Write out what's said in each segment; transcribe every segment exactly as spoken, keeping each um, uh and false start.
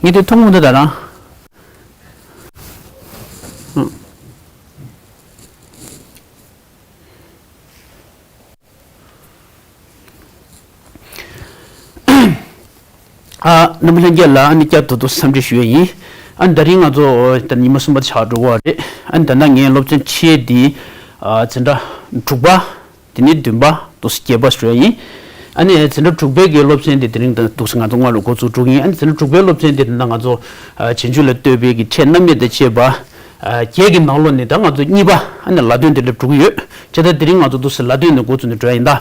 ངས་དེ་མཐོང་གི་མི་འདུག་ད་རང་། ཨ། རྣམ་པ་ལྷན་རྒྱས་ལ་ཨ་ནི་བསྐྱར་དུ་དུ་འཚམས་འདྲི་ཞུ་ཡས་ཡིན། ཨ་ནི་ད་རིང་ང་ཚོ་ད་ཉི་མ་གསུམ་པ་ཆགས་འགྲོ་གི་རེད། ཨ་ནི་ད་ལྟ་ངའི་སློབ་ཚན་ཁྲིད་ཡས་འདི། ཨ། འཛིན་གྲྭ་དྲུག་པ། དེ་ནས་བདུན་པ་འདུག་སེ་བརྒྱད་པ་ཞུ་ཡས་ཡིན། ཨ་ནི་འཛིན་གྲྭ་དྲུག་པའི་གི་སློབ་ཚན་དེ་དེ་རིང་ད་འདུག་སེ་ང་ཚོ་སྔ་ལོ་འགོ་བཙུགས་འགྲོ་གི་ཡིན། ཨ་ནི་འཛིན་གྲྭ་དྲུག་པའི་སློབ་ཚན་དེ་ད་ང་ཚོ། ཨ། རྗེས་འཇུག་ལ་ལྟོས་པའི་གི་ཕྲད་རྣམ་དབྱེ་དང་བཅས་པ། ཨ། བརྒྱད་ཀྱི་ནང་ལོགས་ནས་ད་ང་ཚོ་གཉིས་པ་ཨ་ནི་ལ་དོན་དེ་སླེབས་འགྲོ་གི་ཡོད། བྱས་ཙང་དེ་རིང་ང་ཚོ་འདུག་སེ་ལ་དོན་ནས་འགོ་བཙུགས་ནས་འགྲོ་ཡ་ཡིན་ད།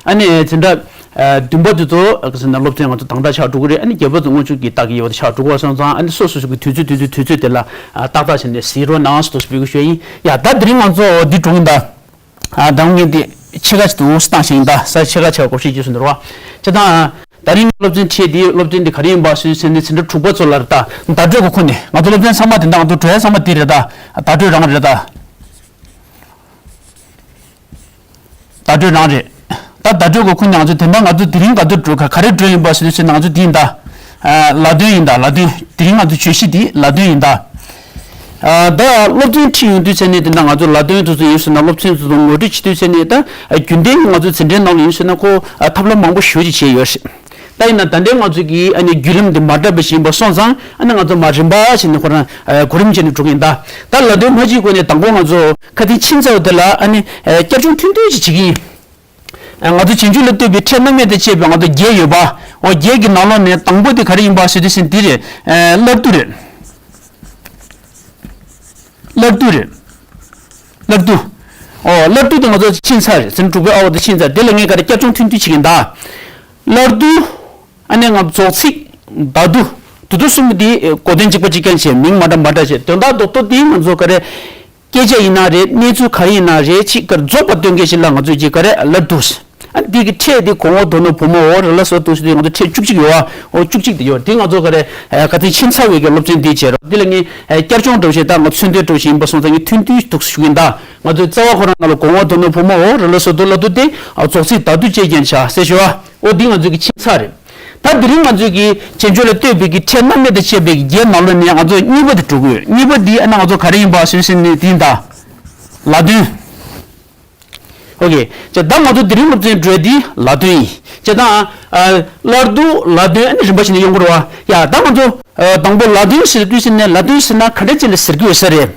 ཨ་ནི་འཛིན་གྲྭ། ཨ། བདུན་པ་དེ་ཚོ་ག་ཟེར་ན་སློབ་ཚན་ང་ཚོ་དང་ཐོག་ཆགས་འགྲོ་གི་རེད། ཨ་ནི་བརྒྱད་པ་ཚོ་སྔོན་འཇུག་གི་ལྟ་གི་ཡོད་པ་ཆགས་འགྲོ་གི་སོང་ཙང་། ཨ་ནི་སོ་སོ་སོ་གི་དུས་ཚོད་དུས་ཚོད་དུས་ཚོད་དེ་ལ། ཨ། ཏག་ཏག་བྱས་ནས་གཟིགས་རོགས་གནང་ཟེར་འདུག་སེ་འབོད་སྐུལ་ཞུ་ཡ་ཡིན། ཡ། ད་དེ་རིང་ང་ཚོ་འདི་འགྲོ་གི་ཡིན་ད། ཨ། ད་ངས་འདི་ཕྱེད་ཀ་ཅིག་འདུག་སེ་བཏང་བཞག་ཡིན་ད། ས་ཕྱེད་ཀ་ཆགས་གོ་ཤེས་ཀྱི་སོང་འདུག་རོགས། བྱས་ཙང་། ད་རིང་སློབ་ཚན་ཁྲིད་དེ་སློབ་ཚན་འདི་ག་རེ་ཡིན་པ་ཞུས་ཟེར་ནས་འཛིན་གྲྭ་དྲུག་པ་ཚོ་ལ་རེད་ད། བརྡ་སྤྲོད་ཀྱི་ཁུངས་ནས་ང་ཚོ་སློབ་ཚན་ཚང་མ་དེ་འདྲ་ང་ཚོ་འགྲོ་ཡ་ཚང་མ་དེ་རེད་ད། བརྡ་སྤྲོད་རང་རེད་ད། བརྡ་སྤྲོད་རང་རེད། ད་བརྡ་སྤྲོད་ཀྱི་ཁུངས་ནས་ང་ཚོ་དེ་འདྲ་ང་ཚོ་དེ་རིང་ག་ཚོད་འགྲོ་ག་ག་རེ་འགྲོ་ཡིན་པ་ཞུས་ཟེར་ན་ང་ཚོ་དེ་ཡིན་ད། ལ་དོན་ཡིན་ད། ལ་དོན་དེ་རིང་ང་ཚོ་བརྗོད་གཞི་དེ་ལ་དོན་ཡིན་ད། ཨ། ད་སློབ་ཚན་ཁྲིད་ཡོང་དུས་ཚེ་ནས་དེ་འདྲ་ང་ཚོ་ལ་དོན་དེ་ཚོ་ཡིན་ཟེར་ན་སློབ་ཚན་དེ་ཚོ་ངོ་སྤྲོད་བྱེད་དུས་ཚེ་ནས་ད། ཨ། རྒྱུན་ལྡན་ང་ཚོ་འཛིན་གྲྭའི་ནང་ལ་ཡིན་ཟེར་ན་ཁོ། ཨ། ཐབས་ལམ་མང་པོ་ཞེ་པོ་ཅིག་བྱས་ཡོད་རེད། ད་ཡིན་ན་ད་ལྟའི་ང་ཚོ་གི་ཨ་ནི་བརྒྱུད་རིམ་འདི་མ་འདྲ་བ་ཞིག་ཡིན་པ་སོང་ཙང་། ཨ་ནི་ང་ཚོ་མར་རིམ་པ་བྱས་ནས་ཁོ་རང་། ཨ། གོ་རིམ་བྱས་ནས་འགྲོ་གི་ཡིན་ད། ད་ལ་དོན་མ་བྱེད་གོང་ནས་དང་པོ་ང་ཚོ་ཁ་སང་ཕྱིན་ཚར་བ་དེ་ལ་ཨ་ནི། ཨ། བསྐྱར་སྦྱོང་ཐུང་ཐུང་ཅིག་བྱེད་ཀྱི་ཡིན། ང་ཚོ་རྗེས་འཇུག་ལ་ལྟོས་པའི་ཕྲད་རྣམ་དབྱེ་དང་བཅས་པའི་ང་ཚོ་བརྒྱད་ཡོད་པ། འོ། བརྒྱད་ཀྱི་ནང་ལོགས་ནས་དང་པོ་དེ་ག་རེ་ཡིན་པ་ཞུ་དུས་ཙེ་ན་འདི་རེད། ཨ། སླར་བསྡུ་རེད། སླར་བསྡུ་རེད། སླར་བསྡུ། འོ། སླར་བསྡུ་དེ་ང་ཚོ་ཕྱིན་ཚར་རེད། འཛིན་གྲྭ་དྲུག་པའི་ཨ་བ་དེ་ཕྱིན་ཚར། དེ་ལ་ངས་ག་རེ་བསྐྱར་སྦྱོང་ཐུང་ཐུང་བྱེད་ཀྱི་ཡིན་ད། སླར་བསྡུ། ཨ་ནི་ང་རྫོགས་ཚིག་བརྡ་བསྡུ། དེ་ཚོ་གསུམ་པོ་དེ་གོ་དོན་གཅིག་པ་གཅིག་རྐྱང་བྱས། མིང་མ་འདྲ་མ་འདྲ་བྱས། དོན་དག་རྡོག་རྡོག་དེ་ང་ཚོ་ག་རེ། སྐད་ཆ་ཡིན་ན་རེད། གནས་ཚུལ་ག་རེ་ཡིན་ན་རེད། ཅིག་ག་རེ་རྫོགས་པ་སྟོན་མཁན་ཞིག་ལ་ང་ཚོས་ཅིག་ག་རེ་སླར་བསྡུ། ཨ་ནི་དེ་གི་ཕྲད་དེ་གོ་ངོ་། དོ་ནོ། བུ་མོ། འོ། ར་ལ་སོ་དུ་སུ་དེ་ང་ཚོ་ཕྲད་བཅུ་གཅིག་ཡོད་པ། འོ། བཅུ་གཅིག་དེ་ཡོད། དེ་ང་ཚོ་ག་རེ། ཨ། ཁ་སང་ཕྱིན་ཚར་བའི་གི་སློབ་ཚན་དེ་བྱས་རོགས། དེ་ལ་ངས། ཨ། བསྐྱར་སྦྱོང་འདྲ་བོ་ཞིག་ད་ང་མཚོན་དོན་འདྲ་བོ་ཞིག་ཡིན་པ་སོང་ཙང་ངས་ཐུང་ཐུང་འདུག་ཞུ་གི་ཡིན་ད། ང་ཚོའི་རྩ་བ་ཁོ་རང་ནང་ལ་གོ་ངོ། དོ་ནོ། བུ་མོ། འོ། ར་ལ་སོ་དུ་ལ་དུ་དེ། ཨ། རྫོགས་ཚིག་བརྡ་བསྡུ་བཅས་རྐྱང་བྱ་ཟེར་ཞུ་བ། འོ། འདི་ང་ཚོའི་གི་ཕྱིན་ཚར་རེད། ད་དེ་རིང་ང་ཚོའི་གི་རྗེས་འཇུག་ལ་ལྟོས་པའི་གི་ཕྲད་རྣམ་དབྱེ་དང་བཅས་པའི་གི་བརྒྱད་ནང་ལོགས་ནས་ང་ཚོ་གཉིས་པ་དེ་འགྲོ་གི་ཡོད། གཉིས་པ་འདི་ཨ་ནི་ང་ཚོ་ག་རེ་ཡིན་པ་ཞུས་ཟེར་ན་འདི་ཡིན་ད། ལ་དོན། ཨོ་ཁེ། ད་ལྟ་ང་ཚོ་དེ་རིང་སློབ་ཚན་འགྲོ་ཡ་འདི་ལ་དོན་ཡིན། བྱས་ཙང་། ཨ། སླར་བསྡུ། ལ་དོན། ཨ་ནི་རིམ་པ་བྱས་ནས་ཡོང་གི་རེད་པ། ཡ། ད་ང་ཚོ། ཨ། དང་པོ་ལ་དོན་ཟེར་དུས་ཙེ་ན་ལ་དོན་ཟེར་ན་ག་འདྲ་ཅིག་ལ་ཟེར་གྱི་ཡོད་ས་རེད།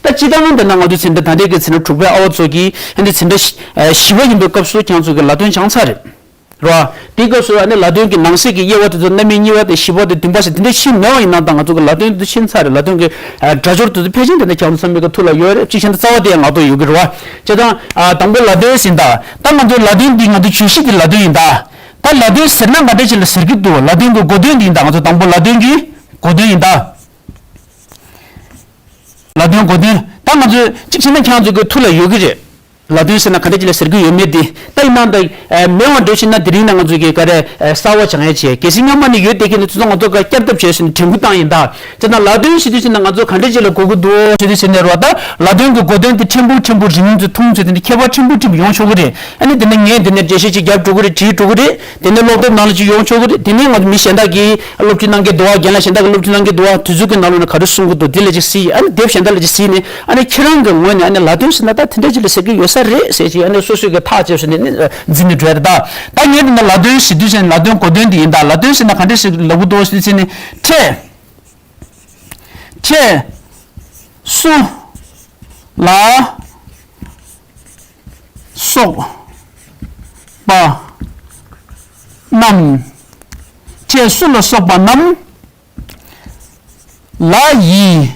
ད་སྤྱིར་བཏང་ད་ལྟ་ང་ཚོའི་འཛིན་གྲྭ་ད་ལྟའི་གི་འཛིན་གྲྭ་དྲུག་པའི་ཨ་བ་ཚོ་གི་ཨ་ནི་འཛིན་གྲྭ་བཞི། ཨ། བཞི་པ་ཡིན་པའི་སྐབས་སུ་ཁྱེད་ཚོ་གི་ལ་དོན་སྦྱངས་ཚར་རེད། རེད་པ། དེའི་སྐབས་སུ་ཨ་ནི་ལ་དོན་གྱི་ནང་གསེས་ཀྱི་དབྱེ་བ་དེ་ཚོ་རྣམ་དབྱེ་གཉིས་པ་དང་བཞི་པ་དང་བདུན་པ་ཟེར་དེ་འདྲ་ཤེས་མེད་པ་ཡིན་ན། ད་ང་ཚོ་གི་ལ་དོན་དེ་ཚོ་ཤེས་ཚར་རེད། ལ་དོན་གྱི། ཨ། སྒྲ་སྦྱོར་དེ་ཚོ་ཕལ་ཆེར་དེ་འདྲ་ཁྱེད་ཚོ་ཚང་མའི་གི་ཐུགས་ལ་ཡོད་རེད། གཅིག་བྱས་ན་རྩ་བ་དེ་ཡང་ངག་ཐོག་ཡོད་ཀྱི་རེད་པ། བྱས་ཙང་། ཨ། དང་པོ་ལ་དོན་ཟེར་ཡིན་ད། ད་ང་ཚོ་ལ་དོན་འདི་ང་ཚོ་བརྗོད་གཞི་དེ་ལ་དོན་ཡིན་ད། ད་ལ་དོན་ཟེར་ན་ག་འདྲ་ཅིག་ལ་ཟེར་གྱི་འདུག་ལ་དོན་གྱི་གོ་དོན་འདི་ཡིན་ད། ང་ཚོ་དང་པོ་ལ་དོན་གྱི་གོ་དོན་ཡིན་ད། ལ་དོན་གོ་དོན། ད་ང་ཚོས་གཅིག་བྱས་ན་ཁྱེད་ཚོ་གི་ཐུགས་ལ་ཡོད་ཀྱི་རེད། ལ་དོན་ཟེར་ན་ག་འདྲ་ཅིག་ལ་ཟེར་གྱི་ཡོད་མེད་དེ། ད་ཡིན་ན་ད། ཨ། མེད་པ་འདྲ་བྱས་ན་དེ་རིང་ནས་ང་ཚོ་གི་ག་རེ། ཨ། གསར་པ་སྦྱང་ཡ་བྱས། གལ་སྲིད་སྔོན་མ་ནས་ཡོད་བསྡད་མཁན་དེ་ཚོ་ང་ཚོ་ག་བསྐྱར་ལྡབ་བྱས་ཟེར་ནས་དྲན་སྐུལ་བཏང་ཡིན་ད། བྱས་ན་ལ་དོན་ཞུ་དུས་ཙེ་ན་ང་ཚོ་ག་འདྲ་ཅིག་ལ་གོ་གི་འདུག་ཞུ་དུས་ཙེ་ན་རེད་པ། ད་ལ་དོན་གྱི་གོ་དོན་དེ་ཕྲན་བུ་ཕྲན་བུ་རིང་ཙམ་ཐུང་ཙམ་དེ་འདྲ་ཁྱད་པར་ཕྲན་བུ་ཕྲན་བུ་ཡོང་ཆོག་གི་རེད། ཨ་ནི་དེ་ནས་ངས་འདི་ནས་འགྲེལ་བཤད་ཅིག་རྒྱབ་འགྲོ་གི་རེད། བྲིས་འགྲོ་གི་རེད། དེ་ནས་སློབ་དེབ་ནང་ལ་ཅིག་ཡོང་ཆོག་གི་རེད། དེ་ནས་ང་ཚོ་མི་གཞན་དག་གིས་སློབ་ཁྲིད་གནང་གི་འདུག་པ། རྒན་ལགས་གཞན་དག་གིས་སློབ་ཁྲིད་གནང་གི་འདུག་པ། དེ་ཚོ་གི་ནང་ལོགས་ནས་ག་རེ་གསུང་གི་འདུག་དེ་ལ་ཅིག་གཟིགས། ཨ་ནི་དེབ་གཞན་དག་ལ་ཅིག་གཟིགས་ནས། ཨ་ནི་ཁྱེད་རང་གི་ངོས་ནས་ཨ་ནི་ལ་དོན་ཟེར་ན་ད་དེ་འདྲ་ཅིག་ལ་ཟེར་གི་ཡོད་ས་རེད་ཟེར་ཅིག། ཨ་ནི་སོ་སོའི་གི་ཐག་བཅད་ཟེར་ནས་ནི་འཛིན་ནས་འགྲོ་ཡ་རེད་ད། ད་ངས་འདི་ནས་ལ་དོན་ཞུ་དུས་ཙེ་ན་ལ་དོན་གོ་དོན་དེ་ཡིན་ད། ལ་དོན་ཟེར་ན་ག་འདྲ་ཞིག་ལབ་གི་འདུག་ཞུ་དུས་ཙེ་ན། ཕྲད། ཕྲད། སུ་ལ་སོགས་པ་རྣམས། ཕྲད་སུ་ལ་སོགས་པ་རྣམས་ལ་ཡི་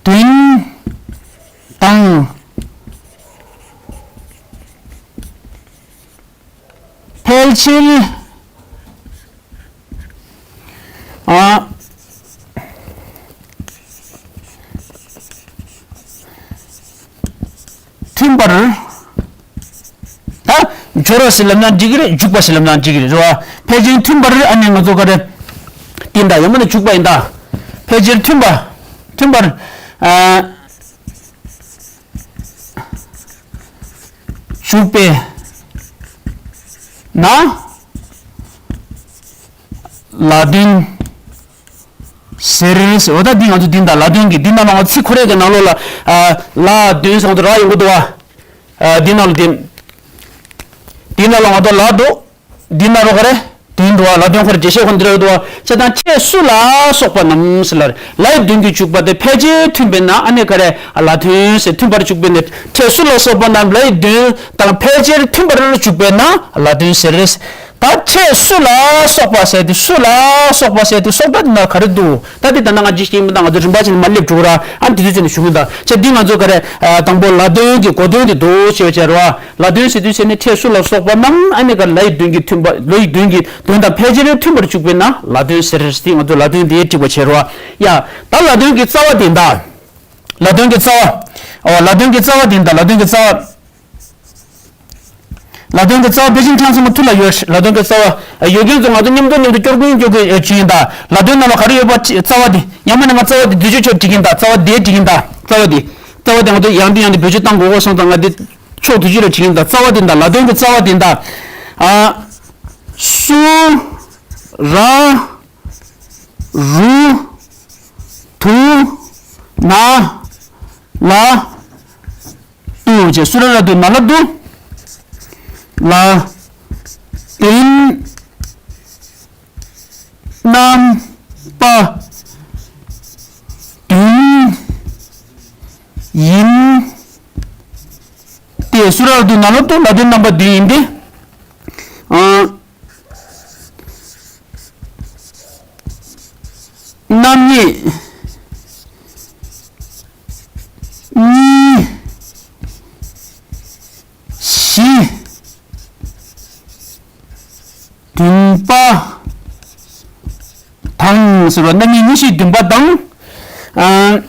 དོན་དང་། ཕལ་ཆེར། ཨ། མཐུན་པར། ད་སྦྱོར་བ་ཟེར་ལབ་ན་འགྲིག་གི་རེད། འཇུག་པ་ཟེར་ལབ་ན་འགྲིག་གི་རེད། རེད་པ། ཕལ་ཆེར་མཐུན་པར། ཨ་ནི་ང་ཚོ་ག་རེ། དེ་འདྲ་ཡང་མིན་ན་འཇུག་པ་ཡིན་ད། ཕལ་ཆེར་མཐུན་པ། མཐུན་པར། ཨ། འཇུག་པས་ན། ལ་དོན་ཟེར་ཟེར་བ། ད་འདི་ང་ཚོ་འདི་ད་ལ་དོན་གྱི་འདི་ནང་ལ་ང་ཚིག་ཁོ་རེ་གི་ནང་ལོགས་ལ་ཨ་ལ་དོན་ཟེར་ང་ཚོ་ར་ཡོང་གི་འདུག་བ། ཨ་འདི་ནང་ལ་འདི་འདི་ནང་ལ་ང་ཚོ་ལ་འདུག་འདི་ནང་ལོགས་ག་རེ་དོན་འདུག་བ། ལ་དོན་ཁོ་རེ་འགྲེལ་བཤད་ཁོ་འདི་རེ་འདུག་བ། བྱས་ཙང་ཁྱེད་སུ་ལ་སོགས་པ་རྣམས་ཟེར་ལ་རེད། ལའི་དོན་གྱིས་འཇུག་པ་དེ་ཕལ་ཆེར་མཐུན་པས་ན་ཨ་ནི་ག་རེ་ལ་དོན་ཟེར། མཐུན་པར་འཇུག་པས་ན། ཁྱེད་སུ་ལ་སོགས་པ་རྣམས་ལའི་དོན་དང་ཕལ་ཆེར་མཐུན་པར་འཇུག་པས་ན་ལ་དོན་ཟེར། ད་ཁྱེད་སུ་ལ་སོགས་པ་ཟེར་དུས་སུ་ལ་སོགས་པ་ཟེར་དུས་སོགས་པ་འདི་ན་ག་རེ་འདུག་ད་འདི་ད་ནང་ང་ཅི་ཞིག་མི་འདང་ང་ཚོ་རིམ་པ་ཅན་མ་སླེབས་འགྲོ་ར། ཨ་འདི་དུས་ཚོད་ནས་ཞུ་གི་འདུག་ཁྱེད་འདི་ང་ཚོ་ག་རེ་དང་པོ་ལ་དོན་གྱི་གོ་དོན་འདི་འདུག་ཞེས་བྱ་ར། ལ་དོན་ཟེར་དུས་ཟེར་ནས་ཁྱེད་སུ་ལ་སོགས་པ་རྣམས་ཨ་ནི་ག་ལའི་དོན་གྱི་མཐུན་པ་ལའི་དོན་གྱི་དོན་དང་ཕལ་ཆེར་མཐུན་པར་འཇུག་པས་ན་ལ་དོན་ཟེར་ཏེ་ང་ཚོ་ལ་དོན་འདི་འགྲིག་པ་བྱེད་ར། ཡ་ད་ལ་དོན་གྱི་རྩ་བ་འདི་འདྲ། ལ་དོན་གྱི་རྩ་བ། ཨོ་ལ་དོན་གྱི་རྩ་བ་འདི་འདྲ། ལ་དོན་གྱི་རྩ་བ། ལ་དོན་གྱི་རྩ་བ་ཕལ་ཆེར་ཁྱེད་ཚང་མ་ཐུགས་ལ་ཡོད། ལ་དོན་གྱི་རྩ་བ་ཡོད་མཁན་ཚོ་ང་ཚོ་མཉམ་དུ་མཉམ་དུ་སྐྱོར་གུན་སྐྱོར་གུན་ཡོད་ཅིག་ཡིན་ད། ལ་དོན་ནང་ལ་ག་རེ་ཡོད་པ་རྩ་བ་འདི་ཡང་མིན་ན་ང་རྩ་བ་འདི་དུས་ཚོད་ཆོད་འགྲིག་གིན་ད། རྩ་བ་འདི་འགྲིག་གིན་ད། རྩ་བ་འདི་རྩ་བ་འདི་ང་ཚོ་ཡང་འདི་ཡང་འདི་བེད་སྤྱོད་བཏང་དགོས་གོ་སོང་ཙང་ང་འདི་ཕྱོགས་དུས་ཚོད་ལ་འགྲིག་གིན་ད། རྩ་བ་འདི་ད། ལ་དོན་གྱི་རྩ་བ་འདི་ད། ཨ་སུ་ར་རུ་དུ་ན་ལ་དུ་བྱས། སུ་ར་ར་དུ་ན་ལ་དུ། ལ་དོན་རྣམ་པ་བདུན་ཡིན་ཏེ། སུ་ར་ར་དུ་ན་ལ་དུ་ལ་དོན་རྣམ་པ་བདུན་ཡིན་ཏེ། ཨ། རྣམ་དབྱེ་གཉིས་བཞི་བདུན་པ་དང་ཟེར་བ། རྣམ་དབྱེ་གཉིས་བཞི་བདུན་པ་དང་། ཨ།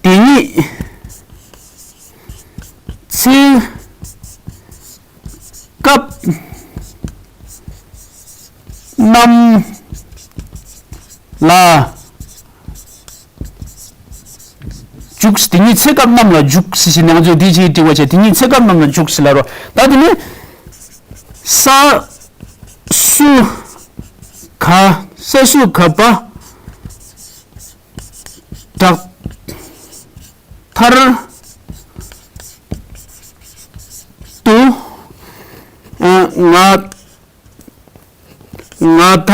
དེ་ཉིད་ཚེ་སྐབས་རྣམས་ལ་འཇུག། དེ་ཉིད་ཚེ་སྐབས་རྣམས་ལ་འཇུག་ཟེར་ཞེས་ནང་ཚོས་འདི་ཅིག་འབྲི་བ་བྱས། དེ་ཉིད་ཚེ་སྐབས་རྣམས་ལ་འཇུག་ཟེར་ལ་རོ། ད་དེ་ནི་ས་སུ་ག་ས་སུ་ག་པ་དྲག་མཐར་དུ་ང་ང་ད་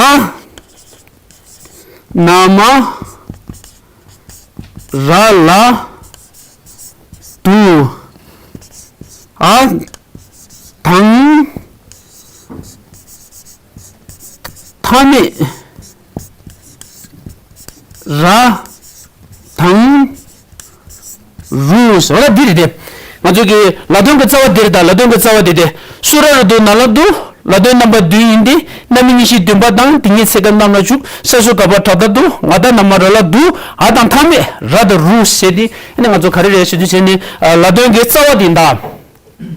ན་མ་ར་ལ་དུ་ཨ་དང་མཐའ་མེད་ར་དང་རུ་ཟེར་བ་ལ་འདི་རེད་དེ། ང་ཚོ་གི་ལ་དོན་གྱི་རྩ་བ་འདི་རེད་ད། ལ་དོན་གྱི་རྩ་བ་འདི་དེ། སུ་ར་རུ་དུ་ན་ལ་དུ། ལ་དོན་རྣམ་པ་བདུན་ཡིན་ཏེ། རྣམ་དབྱེ་གཉིས་བཞི་བདུན་པ་དང་། དེ་ཉིད་ཚེ་སྐབས་རྣམས་ལ་འཇུག། ས་སུ་ག་པ་དྲག་མཐར་དུ། ང་ད་ན་མ་ར་ལ་དུ། ཨ་དང་མཐའ་མེད་ར་དང་རུ་ཟེར་ཏེ། ཨ་ནི་ང་ཚོ་ག་རེ་རེད་ཟེར་དུས་ཟེར་ནས་ལ་དོན་གྱི་རྩ་བ་འདི་ད།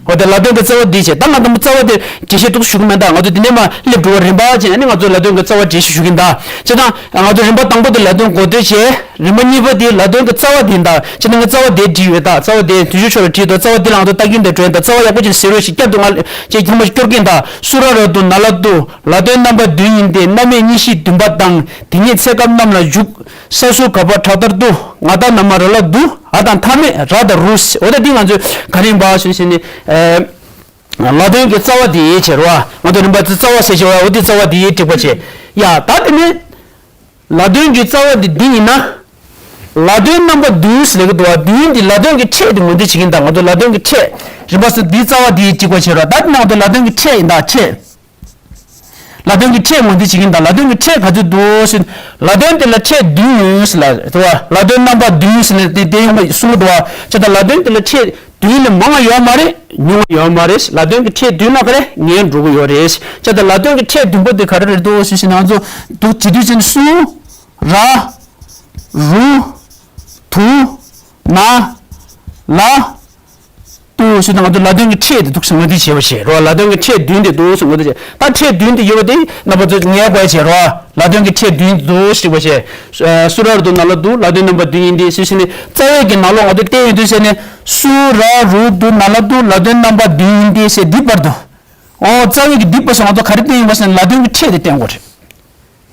འོ་དེ་ལ་དོན་གྱི་རྩ་བ་འདི་བྱས། ད་ང་དང་པོ་རྩ་བ་དེ་འགྲེལ་བཤད་འདུག་ཞུ་གི་མེད་ད། ང་ཚོ་འདི་ནས་མ་སླེབས་འགྲོ་བ་རིམ་པ་བྱས་ནས་ང་ཚོ་ལ་དོན་གྱི་རྩ་བ་འགྲེལ་བཤད་ཞུ་གིན་ད། བྱས་ཙང་ང་ཚོ་རིམ་པ་དང་པོ་དེ་ལ་དོན་གོ་ཐོས་བྱས། རིམ་པ་གཉིས་པ་དེ་ལ་དོན་གྱི་རྩ་བ་དེ་ད། བྱས་ན་ང་རྩ་བ་དེ་བྲིས་ཡོད་ད། རྩ་བ་དེ་དུས་ཚོད་ཤོར་བ་བྲིས་འདུག་རྩ་བ་དེ་ལ་ང་ཚོ་ལྟ་གིན་དེ་བྲོས་ད། རྩ་བ་ཡག་པོ་ཅིག་ཟེར་རོགས་ཞིག་བསྐྱར་དུ་ང་ཅེ་ཐེངས་མ་ཞིག་སྐྱོར་གིན་ད། སུ་ར་ར་དུ་ན་ལ་དུ། ལ་དོན་རྣམ་པ་བདུན་ཡིན་ཏེ། རྣམ་དབྱེ་གཉིས་བཞི་བདུན་པ་དང་། དེ་ཉིད་ཚེ་སྐབས་རྣམས་ལ་འཇུག། ས་སུ་ག་པ་དྲག་མཐར་དུ། ང་ད་ན་མ་ར་ལ་དུ། ཨ་དང་མཐའ་མེད་ར་དང་རུ། འོ་ད་འདི་ང་ཚོས་ག་རེ་ཡིན་པ་ཞུ་ཞེས་ནས། ལ་དོན་གྱི་རྩ་བ་དེ་བྱེད་རོགས། ང་ཚོ་རིམ་པ་རྩ་བ་ཟེར་བྱེད་རོགས། འོ་དེ་རྩ་བ་དེ་འགྲིག་པ་བྱེད། ཡ་ད་དེ་ནི་ལ་དོན་གྱི་རྩ་བ་དེ་འདི་ཡིན་ན། ལ་དོན་རྣམ་པ་བདུན་ཟེར་ལེ་གི་འདུག་བ། བདུན་འདི་ལ་དོན་གྱི་ཕྲད་དེ་ངོས་འཛིན་བྱེད་ཀྱིན་ད། ང་ཚོ་ལ་དོན་གྱི་ཕྲད་རིམ་པ་སུ་འདིའི་རྩ་བ་དེ་འགྲིག་པ་བྱེད་རོགས། ད་དེ་ནང་དུ་ལ་དོན་གྱི་ཕྲད་ཡིན་ད་ཕྲད། ལ་དོན་གྱི་ཕྲད་ངོས་འཛིན་བྱེད་ཀྱིན་ད། ལ་དོན་གྱི་ཕྲད་ག་ཚོད་འདུག་ཟེར། ལ་དོན་དེ་ལ་ཕྲད་བདུན་ཡོད་ཟེར་ལ་དོ། ལ་དོན་རྣམ་པ་བདུན་ཟེར་ནས་དེ་དེ་ཡོང་བ་གསུང་གི་འདུག་བ། བྱས་ད་ལ་དོན་དེ་ལ་ཕྲད་བདུན་ལས་མང་བ་ཡོད་མ་རེད། ཉུང་བ་ཡོད་མ་རེད། ལ་དོན་གྱི་ཕྲད་བདུན་ལ་ག་རེ་ངེས་འགྲོ་གི་ཡོད་རེད། བྱས་ད་ལ་དོན་གྱི་ཕྲད་བདུན་པོ་དེ་ག་རེ་རེད་འདུག་ཟེར་ཞིག་ང་ཚོ་འདུག་བྱེད་དུས་ཙམ་སུ་ར་རུ་དུ་ན་ལ། དུ་ཞུ་དང་ང་ཚོ་ལ་དོན་གྱི་ཕྲད་དེ་འདུག་སེ་ངོས་འཛིན་བྱེད་པ་བྱེད་རོགས། ལ་དོན་གྱི་ཕྲད་བདུན་དེ་འདུག་སེ་ངོས་འཛིན་བྱེད། ད་ཕྲད་བདུན་དེ་ཡོད་པ་དེ་རྣམ་པ་ཚོས་ངེས་པར་བྱེད་རོགས། ལ་དོན་གྱི་ཕྲད་བདུན་འདུག་ཞུ་བ་བྱེད། སུ་ར་རུ་དུ་ན་ལ་དུ། ལ་དོན་རྣམ་པ་བདུན་ཡིན་ཏེ་ཞུ་ཞུ་ནས་རྩ་བའི་གི་ནང་ལོགས་ང་ཚོ་བལྟས་ཡོང་དུས་ཟེར་ནས་སུ་ར་རུ་དུ་ན་ལ་དུ། ལ་དོན་རྣམ་པ་བདུན་ཡིན་ཏེ་ཞེས་འདི་བར་དུ། ཨོ་རྩ་བའི་གི་འདི་པ་སོང་ང་ཚོ་ག་རེ་བསྟན་ཡིན་པ་ཟེར་ན་ལ་དོན་གྱི་ཕྲད་དེ་བསྟན་དགོས་རེད།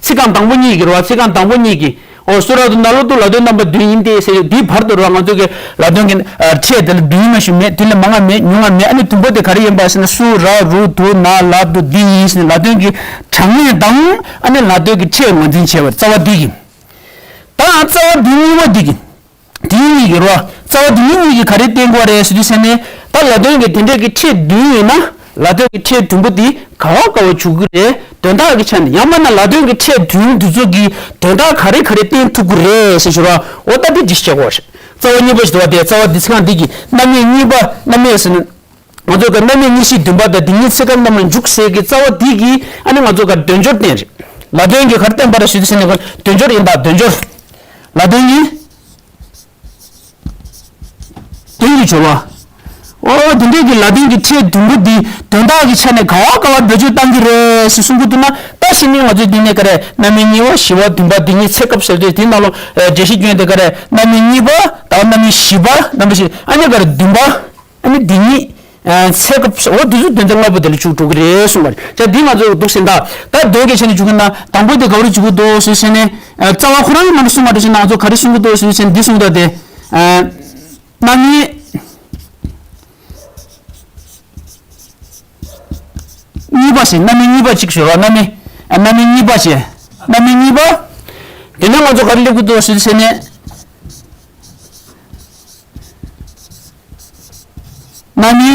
ཚིག་རྐང་དང་པོ་གཉིས་ཀྱི་རེད་བ། ཚིག་རྐང་དང་པོ་གཉིས་ཀྱི་ཨོ་སུ་ར་དུ་ན་ལོ་དུ་ལ་དོན་རྣམ་པ་བདུན་ཡིན་ཏེ་ཟེར་དུས་བར་དུ་རེད་བ། ང་ཚོ་གི་ལ་དོན་གྱི་ཕྲད་དེ་ལ་བདུན་མ་ཞིག་མེད། དེ་ལས་མང་ང་མེད། ཉུང་ང་མེད། ཨ་ནི་དུམ་བུ་དེ་ག་རེ་ཡིན་པ་ཟེར་ན་སུ་ར་རུ་དུ་ན་ལ་དུ་འདི་ཡིན་ཟེར་ནས་ལ་དོན་གྱི་གྲངས་ངེས་དང་ཨ་ནི་ལ་དོན་གྱི་ཕྲད་ངོས་འཛིན་བྱས་པ་རྩ་བ་འདི་གི། ད་རྩ་བ་འདི་གཉིས་པ་འདི་གི། དེའི་གཉིས་ཀྱི་རོ། རྩ་བ་དེ་ཉིད་གཉིས་ཀྱིས་ག་རེ་བསྟན་དགོས་རེད་ཟེར་དུས་ཟེར་ནས། ད་ལ་དོན་གྱི་དེ་འདྲས་ཀྱི་ཕྲད་བདུན་ཡོད་ན། ལ་དོན་གྱི་ཕྲད་བདུན་པོ་དེ་ག་བ་ག་བ་འཇུག་གི་རེད། དོན་དག་གི་ཆ་ནས་ཡང་མིན་ན་ལ་དོན་གྱི་ཕྲད་བདུན་དེ་ཚོ་གིས་དོན་དག་ག་རེ་ག་རེ་བསྟན་ཐུབ་ཀྱི་རེད་ཟེར་ཞུ་རོ། འོ་ད་དེ་འདྲ་ཞིག་བྱེད་དགོས་རེད། རྩ་བ་གཉིས་པ་ཞིག་འདུག་བ། དེ་རྩ་བ་དེ་ཚིག་རྐང་འདི་གི་རྣམ་དབྱེ་གཉིས་པ། རྣམ་དབྱེ་ཟེར་ན། ང་ཚོ་ག་རྣམ་དབྱེ་གཉིས་བཞི་བདུན་པ་དང་དེ་ཉིད་ཚེ་སྐབས་རྣམས་ལ་འཇུག་ཟེར་གྱི་རྩ་བ་འདི་གིས་ཨ་ནི་ང་ཚོ་ག་དོན་སྦྱོར་བསྟན་རེད། ལ་དོན་གྱིས་ག་རེ་བསྟན་པ་རེད་ཞུ་དུས་ཟེར་ནས་ག་དོན་སྦྱོར་ཡིན་ད། དོན་སྦྱོར། ལ་དོན་གྱིས་དོན་གྱི་སྦྱོར་བ། ཨོ་དེ་འདྲས་ཀྱི་ལ་དོན་གྱི་ཕྲད་བདུན་པོ་འདི་དོན་དག་གི་ཆ་ནས་ག་བ་ག་བ་འགྲེལ་བརྗོད་བཏང་གི་རེད་ཞེས་གསུང་གི་འདུག་ན། ད་ཕྱི་ནས་ང་ཚོས་འདི་ནས་ག་རེ་རྣམ་དབྱེ་གཉིས་པ་བཞི་པ་བདུན་པ་དེ་ཉིད་ཚེ་སྐབས་ཟེར་དུས་དེ་ནང་ལོ་འགྲེལ་བཤད་སྐྱོན་དེ་ག་རེ་རྣམ་དབྱེ་གཉིས་པ་དང་རྣམ་དབྱེ་བཞི་པ་རྣམ་དབྱེ་བཞི་ཨ་ནི་ག་རེ་བདུན་པ། ཨ་ནི་འདི་ཉིད། ཚེ་སྐབས་འོ་དུས་ཚོད་དོན་ཚན་ལྔ་པོ་དེ་ལ་འཇུག་འགྲོ་གི་རེད་གསུངས་པ་རེད། ད་འདི་ང་ཚོ་འདུག་ཟིན་ད། ད་དོན་གྱི་ཆ་ནས་འཇུག་གི་ན་དང་པོ་དེ་ག་བར་འཇུག་གི་འདུག་ཟེར་ཟེར་ནས། རྩ་བ་ཁོ་རང་གི་ནང་དུ་གསུངས་པ་རེད་ཟེར་ན་ང་ཚོ་ག་རེ་གསུང་གི་འདུག་ཟེར་ཟེར་ནས་འདི་གསུངས་ད་དེ། རྣམ་དབྱེ་གཉིས་པ་ཟེར། རྣམ་དབྱེ་གཉིས་པ་གཅིག་ཞུ་རོགས། རྣམ་དབྱེ་རྣམ་དབྱེ་གཉིས་པ་ཟེར། རྣམ་དབྱེ་གཉིས་པ། དེ་ནས་ང་ཚོ་ག་རེ་སླེབས་ཀྱི་འདུག་ཟེར་ཟེར་ནས། རྣམ་དབྱེ་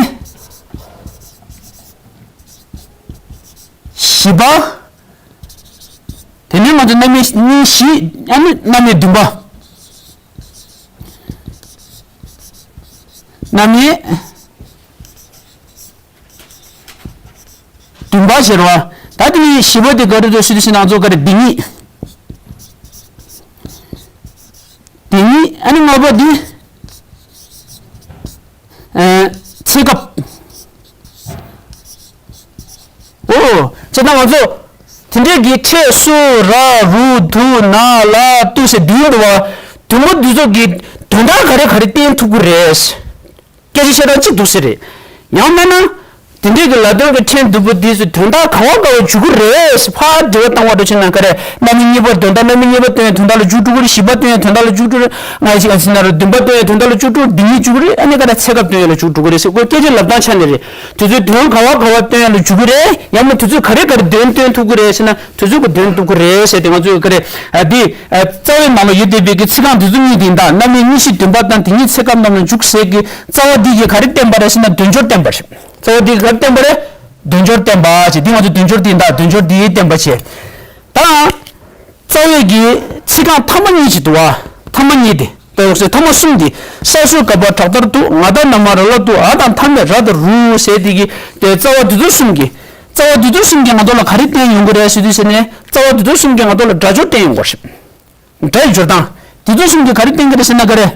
བཞི་པ། དེ་ནས་ང་ཚོ་རྣམ་དབྱེ་གཉིས་བཞི་ཨ་ནི་རྣམ་དབྱེ་བདུན་པ། རྣམ་དབྱེ་བདུན་པ་ཟེར་བ། ད་དེ་ནས་བཞི་པ་དེ་ག་རེ་རེད་ཟེར་དུས་ང་ཚོ་ག་རེ་འདི་ཉིད། འདི་ཉིད་ཨ་ནི་ལྔ་པ་འདི། ཚེ་སྐབས། ཨོ། བྱས་ན་ང་ཚོ་དེ་འདྲའི་གི་ཕྲད་སུ་ར་རུ་དུ་ན་ལ་ཏུ་ཟེར་བདུན་འདུག་བ། བདུན་པོ་འདི་ཚོ་གི་དོན་དག་ག་རེ་ག་རེ་བསྟན་ཐུབ་ཀྱི་རེད། སྐད་ཆ་བཤད་སྟངས་གཅིག་འདུག་ཟེར་རེད། ཡང་མིན་ན། དེ་འདྲའི་གི་ལ་དོན་གི་ཕྲད་བདུན་པོ་འདི་ཚོ་དོན་དག་ག་བ་ག་བ་འཇུག་གི་རེད་ཟེར་ཕར་འགྲེལ་བ་བཏང་བ་འདྲ་བྱས་ན་ག་རེ། རྣམ་དབྱེ་གཉིས་པ་དོན་དག་རྣམ་དབྱེ་གཉིས་པ་སྟོན་ཡ་དོན་དག་ལ་འཇུག་འགྲོ་གི་རེད། བཞི་པ་སྟོན་ཡ་དོན་དག་ལ་འཇུག་འགྲོ་གི་རེད། ང་ཡི་ཅིག་ཨ་ཟེར་ན་རེད། བདུན་པ་སྟོན་ཡ་དོན་དག་ལ་འཇུག་འགྲོ་གི་རེད། འདི་ཉིད་འཇུག་གི་རེད། ཨ་ནི་ག་རེ་ཚེ་སྐབས་སྟོན་ཡ་ལ་འཇུག་འགྲོ་གི་རེད་ཟེར་ཁོས་སྐད་ཆ་ལབ་སྟངས་ཆ་ནས་རེད། དུས་ཚོད་དོན་ག་བ་ག་བ་སྟོན་ཡ་ལ་འཇུག་གི་རེད། ཡང་མིན་དུས་ཚོད་ག་རེ་ག་རེ་དོན་སྟོན་ཐུབ་ཀྱི་རེད་ཟེར་ན། དུས་ཚོད་ཀྱི་དོན་ཐུབ་ཀྱི་རེད་ཟེར་ཏེ་ང་ཚོས་ག་རེ། ཨ་འདི། ཨ་རྩ་བའི་ནང་ལ་ཡོད་བསྡད་པའི་གི་ཚིག་རྐང་འདི་ཚོ་གཉིས་དེ་ཡིན་ད། རྣམ་དབྱེ་གཉིས་བཞི་བདུན་པ་དང་དེ་ཉིད་ཚེ་སྐབས་རྣམས་ལ་འཇུག་ཟེར་གི་རྩ་བ་འདི་གིས་ག་རེ་བསྟན་པ་རེད་ཟེར་ན་དོན་སྦྱོར་བསྟན་པ་རེད། རྩ་བ་འདི་གིས་ག་རེ་བསྟན་པ་རེད། དོན་སྦྱོར་བསྟན་པ་བྱས། འདི་ང་ཚོ་དོན་སྦྱོར་འདི་ཡིན་ད། དོན་སྦྱོར་འདི་བསྟན་པ་བྱས། ད། རྩ་བའི་གི་ཚིག་རྐང་ཐ་མ་གཉིས་ཅིག་འདུག་བ། ཐ་མ་གཉིས་དེ། ད་ཡོག་སའི་ཐ་མ་གསུམ་དེ། ས་སུ་ག་པ་དྲག་མཐར་ཐུག་ང་ད་ན་མ་ར་ལ་ཏུ་ཨ་དང་མཐའ་མེད་ར་དང་རུ་ཟེར་དེ་གི་དེ་རྩ་བ་དེ་ཚོ་གསུམ་གྱི། རྩ་བ་དེ་ཚོ་གསུམ་གྱིས་ང་ཚོ་ལ་ག་རེ་བསྟན་ཡོང་གི་རེད་ཟེར་དུས་ཟེར་ནས་རྩ་བ་དེ་ཚོ་གསུམ་གྱིས་ང་ཚོ་ལ་སྒྲ་སྦྱོར་བསྟན་ཡོང་གི་རེད། སྒྲ་ཡི་སྦྱོར་སྟངས། དེ་ཚོ་གསུམ་གྱིས་ག་རེ་བསྟན་གྱི་རེད་ཟེར་ན་ག་རེ།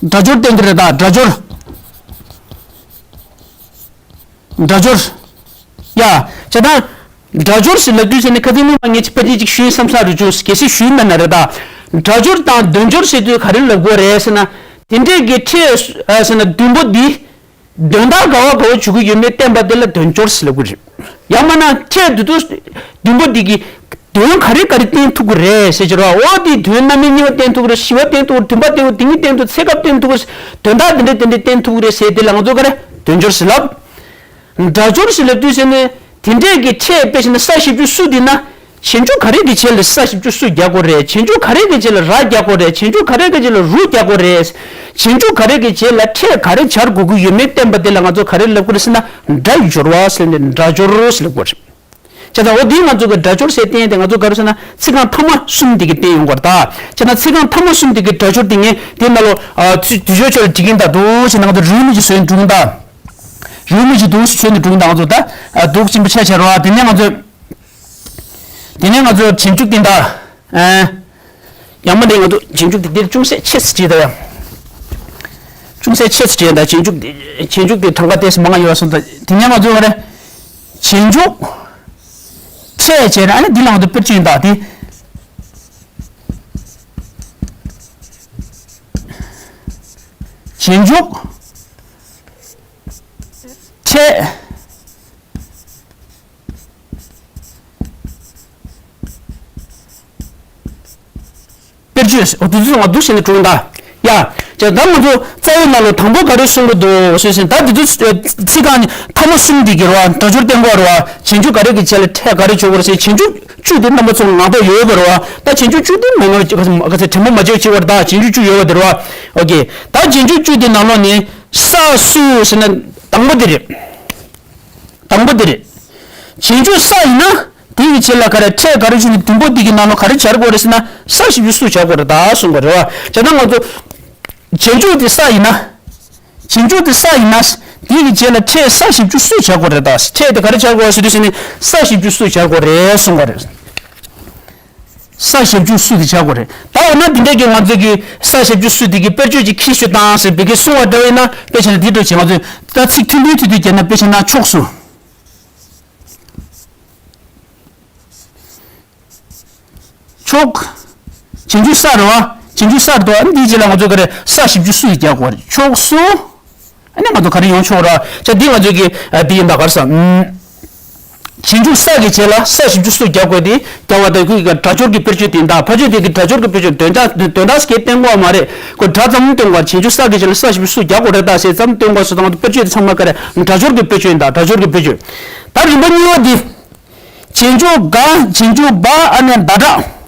སྒྲ་སྦྱོར་བསྟན་གྱི་རེད་ད། སྒྲ་སྦྱོར། སྒྲ་སྦྱོར། ཡ། བྱས་ཙང་། སྒྲ་སྦྱོར་ཟེར་ལབ་དུས་ཟེར་ནས་ཁ་སང་ཉིན་མ་ངས་ཅིག་ཕལ་ཆེར་ཅིག་ཞུས་བསམ་ས་རུ་བྱུང་། གལ་སྲིད་ཞུས་མེད་ན་རེད་ད། སྒྲ་སྦྱོར་དང་དོན་སྦྱོར་ཟེར་དུས་ག་རེ་ལབ་དགོས་རེད་ཟེར་ན། དེ་འདྲས་ཀྱི་ཕྲད་ཟེར་ན་བདུན་པོ་འདི། དོན་དག་ག་བ་ག་བ་འཇུག་གི་ཡོད་མེད་བསྟན་པ་དེ་ལ་དོན་སྦྱོར་ཟེར་ལབ་དགོས་རེད། ཡང་མིན་ན་ཕྲད་བདུན་པོ་བདུན་པོ་འདི་གི་དོན་ག་རེ་ག་རེ་བསྟན་ཐུབ་ཀྱི་རེད་ཟེར་གྱི་རེད་བ། འོ་དེའི་དོན་རྣམ་དབྱེ་གཉིས་པ་བསྟན་ཐུབ་ཀྱི་རེད། བཞི་པ་བསྟན་ཐུབ་ཀྱི་རེད། བདུན་པ་བསྟན་ཐུབ་ཀྱི་རེད། དེ་ཉིད་བསྟན་ཐུབ། ཚེ་སྐབས་བསྟན་ཐུབ་ཀྱི་རེད། དོན་དག་དེ་འདྲ་དེ་འདྲ་བསྟན་ཐུབ་ཀྱི་རེད་ཟེར་དེ་ལ་ང་ཚོ་ག་རེ་དོན་སྦྱོར་ཟེར་ལབ། སྒྲ་སྦྱོར་ཟེར་ལབ་དུས་ཟེར་ནས་དེ་འདྲས་ཀྱི་ཕྲད་དཔེ་བཞག་ན་ས་བཞི་བཅུ་སུ་འདི་ན། བྱེད་འཇུག་ག་རེ་གི་རྗེས་ལ་ས་བཞི་བཅུ་སུ་རྒྱག་དགོས་རེད། བྱེད་འཇུག་ག་རེ་གི་རྗེས་ལ་ར་རྒྱག་དགོས་རེད། བྱེད་འཇུག་ག་རེ་གི་རྗེས་ལ་རུ་རྒྱག་དགོས་རེད། བྱེད་འཇུག་ག་རེ་གི་རྗེས་ལ་ཕྲད་ག་རེ་སྦྱར་དགོས་ཀྱི་ཡོད་མེད་བསྟན་པ་དེ་ལ་ང་ཚོ་ག་རེ་ལབ་དགོས་རེད་ཟེར་ན་སྒྲ་ཡི་སྦྱོར་བ་ཟེར་ནས་སྒྲ་སྦྱོར་ཟེར་ལབ་དགོས་རེད། བྱས་ཙང་འོ་དེ་ང་ཚོ་གི་སྒྲ་སྦྱོར་ཟེར་བསྟན་ཏེ་ང་ཚོ་ག་རེ་ཟེར་ན་ཚིག་རྐང་ཐ་མ་གསུམ་དེ་གི་བསྟན་ཡོང་དགོས་རེད་ད། བྱས་ན་ཚིག་རྐང་ཐ་མ་གསུམ་དེ་གི་སྒྲ་སྦྱོར་དེ་ངས་དེ་ནང་ལོ། ཨ་ཚིག་དུས་ཆོད་ཆོད་ལ་འགྲིག་གིན་ད་འདུག་ཟེར་ན་ང་ཚོ་རེའུ་མིག་ཅིག་བཟོས་ནས་འགྲོ་གིན་ད། རེའུ་མིག་ཅིག་འདུག་ཟེར་བཟོས་ནས་འགྲོ་གིན་ད། ང་ཚོ་ད་ཨ་འདུག་ཅིམ་པ་ཆ་ཆ་རོ། དེ་ནས་ང་ཚོ། དེ་ནས་ང་ཚོ་བྱེད་འཇུག་དེ་འདྲ། ཨ། ཡང་མ་འདྲེ་ང་ཚོ་བྱེད་འཇུག་དེ་འདིར་ཅུང་ཟད་ཆེ་ཙམ་བྲིས་ད་ཡ། ཅུང་ཟད་ཆེ་ཙམ་བྲིས་ད། བྱེད་འཇུག་དེ་བྱེད་འཇུག་དེ་གྲངས་ཀ་ཏོག་ཙམ་མང་ང་ཡོད་སོང་ད། དེ་ནས་ང་ཚོ་ག་རེ། བྱེད་འཇུག་ཕྲད་བྱས་ར་ཨ་ནི་འདི་ལ་ང་ཚོ་དཔེར་བརྗོད་ཡིན་ད་དེ། བྱེད་འཇུག་ཕྲད། བཅོས། འོ་དེ་ཚོ་ང་འདུག་བྱས་ནས་དྲུང་ད། ཡ། ཅེ་ད་ང་ཚོ་རྩ་བའི་ནང་ལ་དང་པོ་ག་རེ་གསུང་གི་འདུག་ཞུས་ཟིན། ད་དེ་ཚོ་ཚིག་རྐང་ནི་ཐ་མ་གསུམ་འདི་གི་རེད་བ། སྒྲ་སྦྱོར་བསྟན་དགོས་རེད་བ། རྗེས་འཇུག་ག་རེ་གི་རྗེས་ལ་ཕྲད་ག་རེ་འཇོག་དགོས་རེད་ཟེར། རྗེས་འཇུག་བཅུ་དེ་རྣམ་པ་ཚོ་ངང་ཐོག་ཡོད་དགོས་རེད་བ། ད་རྗེས་འཇུག་བཅུ་དེ་མེད་ན་ག་ཚད་དྲན་པ་མ་བརྗེད་ཅིག་བར་ད་རྗེས་འཇུག་བཅུ་ཡོད་པ་དེ་རེད་བ། ཨོ་ཀེ། ད་རྗེས་འཇུག་བཅུ་དེ་ནང་ལོགས་ནས་ས་སུ་ཟེར་ན་དང་པོ་དེ་རེད། དང་པོ་དེ་རེད། རྗེས་འཇུག་ས་ཡིན་ན། དེ་ཡི་རྗེས་ལ་ག་རེ་ཕྲད་ག་རེ་བྱུང་ནས་བདུན་པོ་འདི་གི་ནང་ལ་ག་རེ་སྦྱར་དགོས་རེད་ཟེར་ན་ས་ཞབས་ཀྱུ་སུ་སྦྱར་དགོས་རེད་ད་གསུང་དགོས་རེད་བ། བྱས་ན་ང་ཚོ་རྗེས་འཇུག་དེ་ས་ཡིན་ན། རྗེས་འཇུག་དེ་ས་ཡིན་ན། དེ་ཡི་རྗེས་ལ་ཕྲད་ས་ཞབས་ཀྱུ་སུ་སྦྱར་དགོས་རེད་ད། ཕྲད་དེ་ག་རེ་སྦྱར་དགོས་ཟེར་དུས་ཟེར་ནས་ས་ཞབས་ཀྱུ་སུ་སྦྱར་དགོས་རེད་གསུང་དགོས་རེད། ས་ཞབས་ཀྱུ་སུ་དེ་སྦྱར་དགོས་རེད། ད་འོ་ན་འདི་འདྲས་ཀྱི་ང་ཚོ་གི་ས་ཞབས་ཀྱུ་སུ་དེ་གི་དཔེར་བརྗོད་ཅིག་ཁྱེར་ཤོག་དང་ཟེར་བི་གི་གསུང་བ་འདྲ་བས་ན་དཔེ་བྱས་ན་འདི་འདྲ་བྱས་ང་ཚོས་ད་ཚིག་ཐུང་ཐུང་ཐུང་ཐུང་བརྒྱབ་ན་དཔེ་བྱས་ན་ཕྱོགས་སུ། ཕྱོགས། རྗེས་འཇུག་ས་རེད་བ། རྗེས་འཇུག་ས་རེད་དོ། ཨ་ནི་འདིའི་རྗེས་ལ་ང་ཚོ་ག་རེ་ས་ཞབས་ཀྱུ་སུ་ཡིས་རྒྱག་དགོས་རེད། ཕྱོགས་སུ། ཨ་ནི་ང་ཚོ་ག་རེ་ཡོང་ཆོག་ར། ཅག་འདི་ང་ཚོ་གི་ཨ་འདི་ཡིན་ད་ག་རེ་ཟ། ཨུམ། རྗེས་འཇུག་ས་གི་རྗེས་ལ་ས་ཞབས་ཀྱུ་སུ་རྒྱག་དགོས་ཏེ་རྒྱག་པ་དང་ཁོའི་གི་སྒྲ་སྦྱོར་གྱི་དཔེར་བརྗོད་དེ་ཡིན་ད། ཕར་ཕྱོགས་དེ་གི་སྒྲ་སྦྱོར་གྱི་དཔེར་བརྗོད་དོན་དག་དོན་དག་སྐད་བསྟན་དགོས་མ་རེད། ཁོ་སྒྲ་ཙམ་སྟོན་དགོས། རྗེས་འཇུག་ས་གི་རྗེས་ལ་ས་ཞབས་ཀྱུ་སུ་རྒྱག་དགོས་རེད་ད་ཟེར་ཙམ་སྟོན་དགོས་ཟེར་དང་དཔེར་བརྗོད་དེ་ཚང་མ་ག་རེ་སྒྲ་སྦྱོར་གྱི་དཔེར་བརྗོད་ཡིན་ད། སྒྲ་སྦྱོར་གྱི་དཔེར་བརྗོད། ད་རིམ་པ་གཉིས་པ་འདི། རྗེས་འཇུག་ག་རྗེས་འཇུག་བ་ཨ་ནི་ཟླ་གྲགས།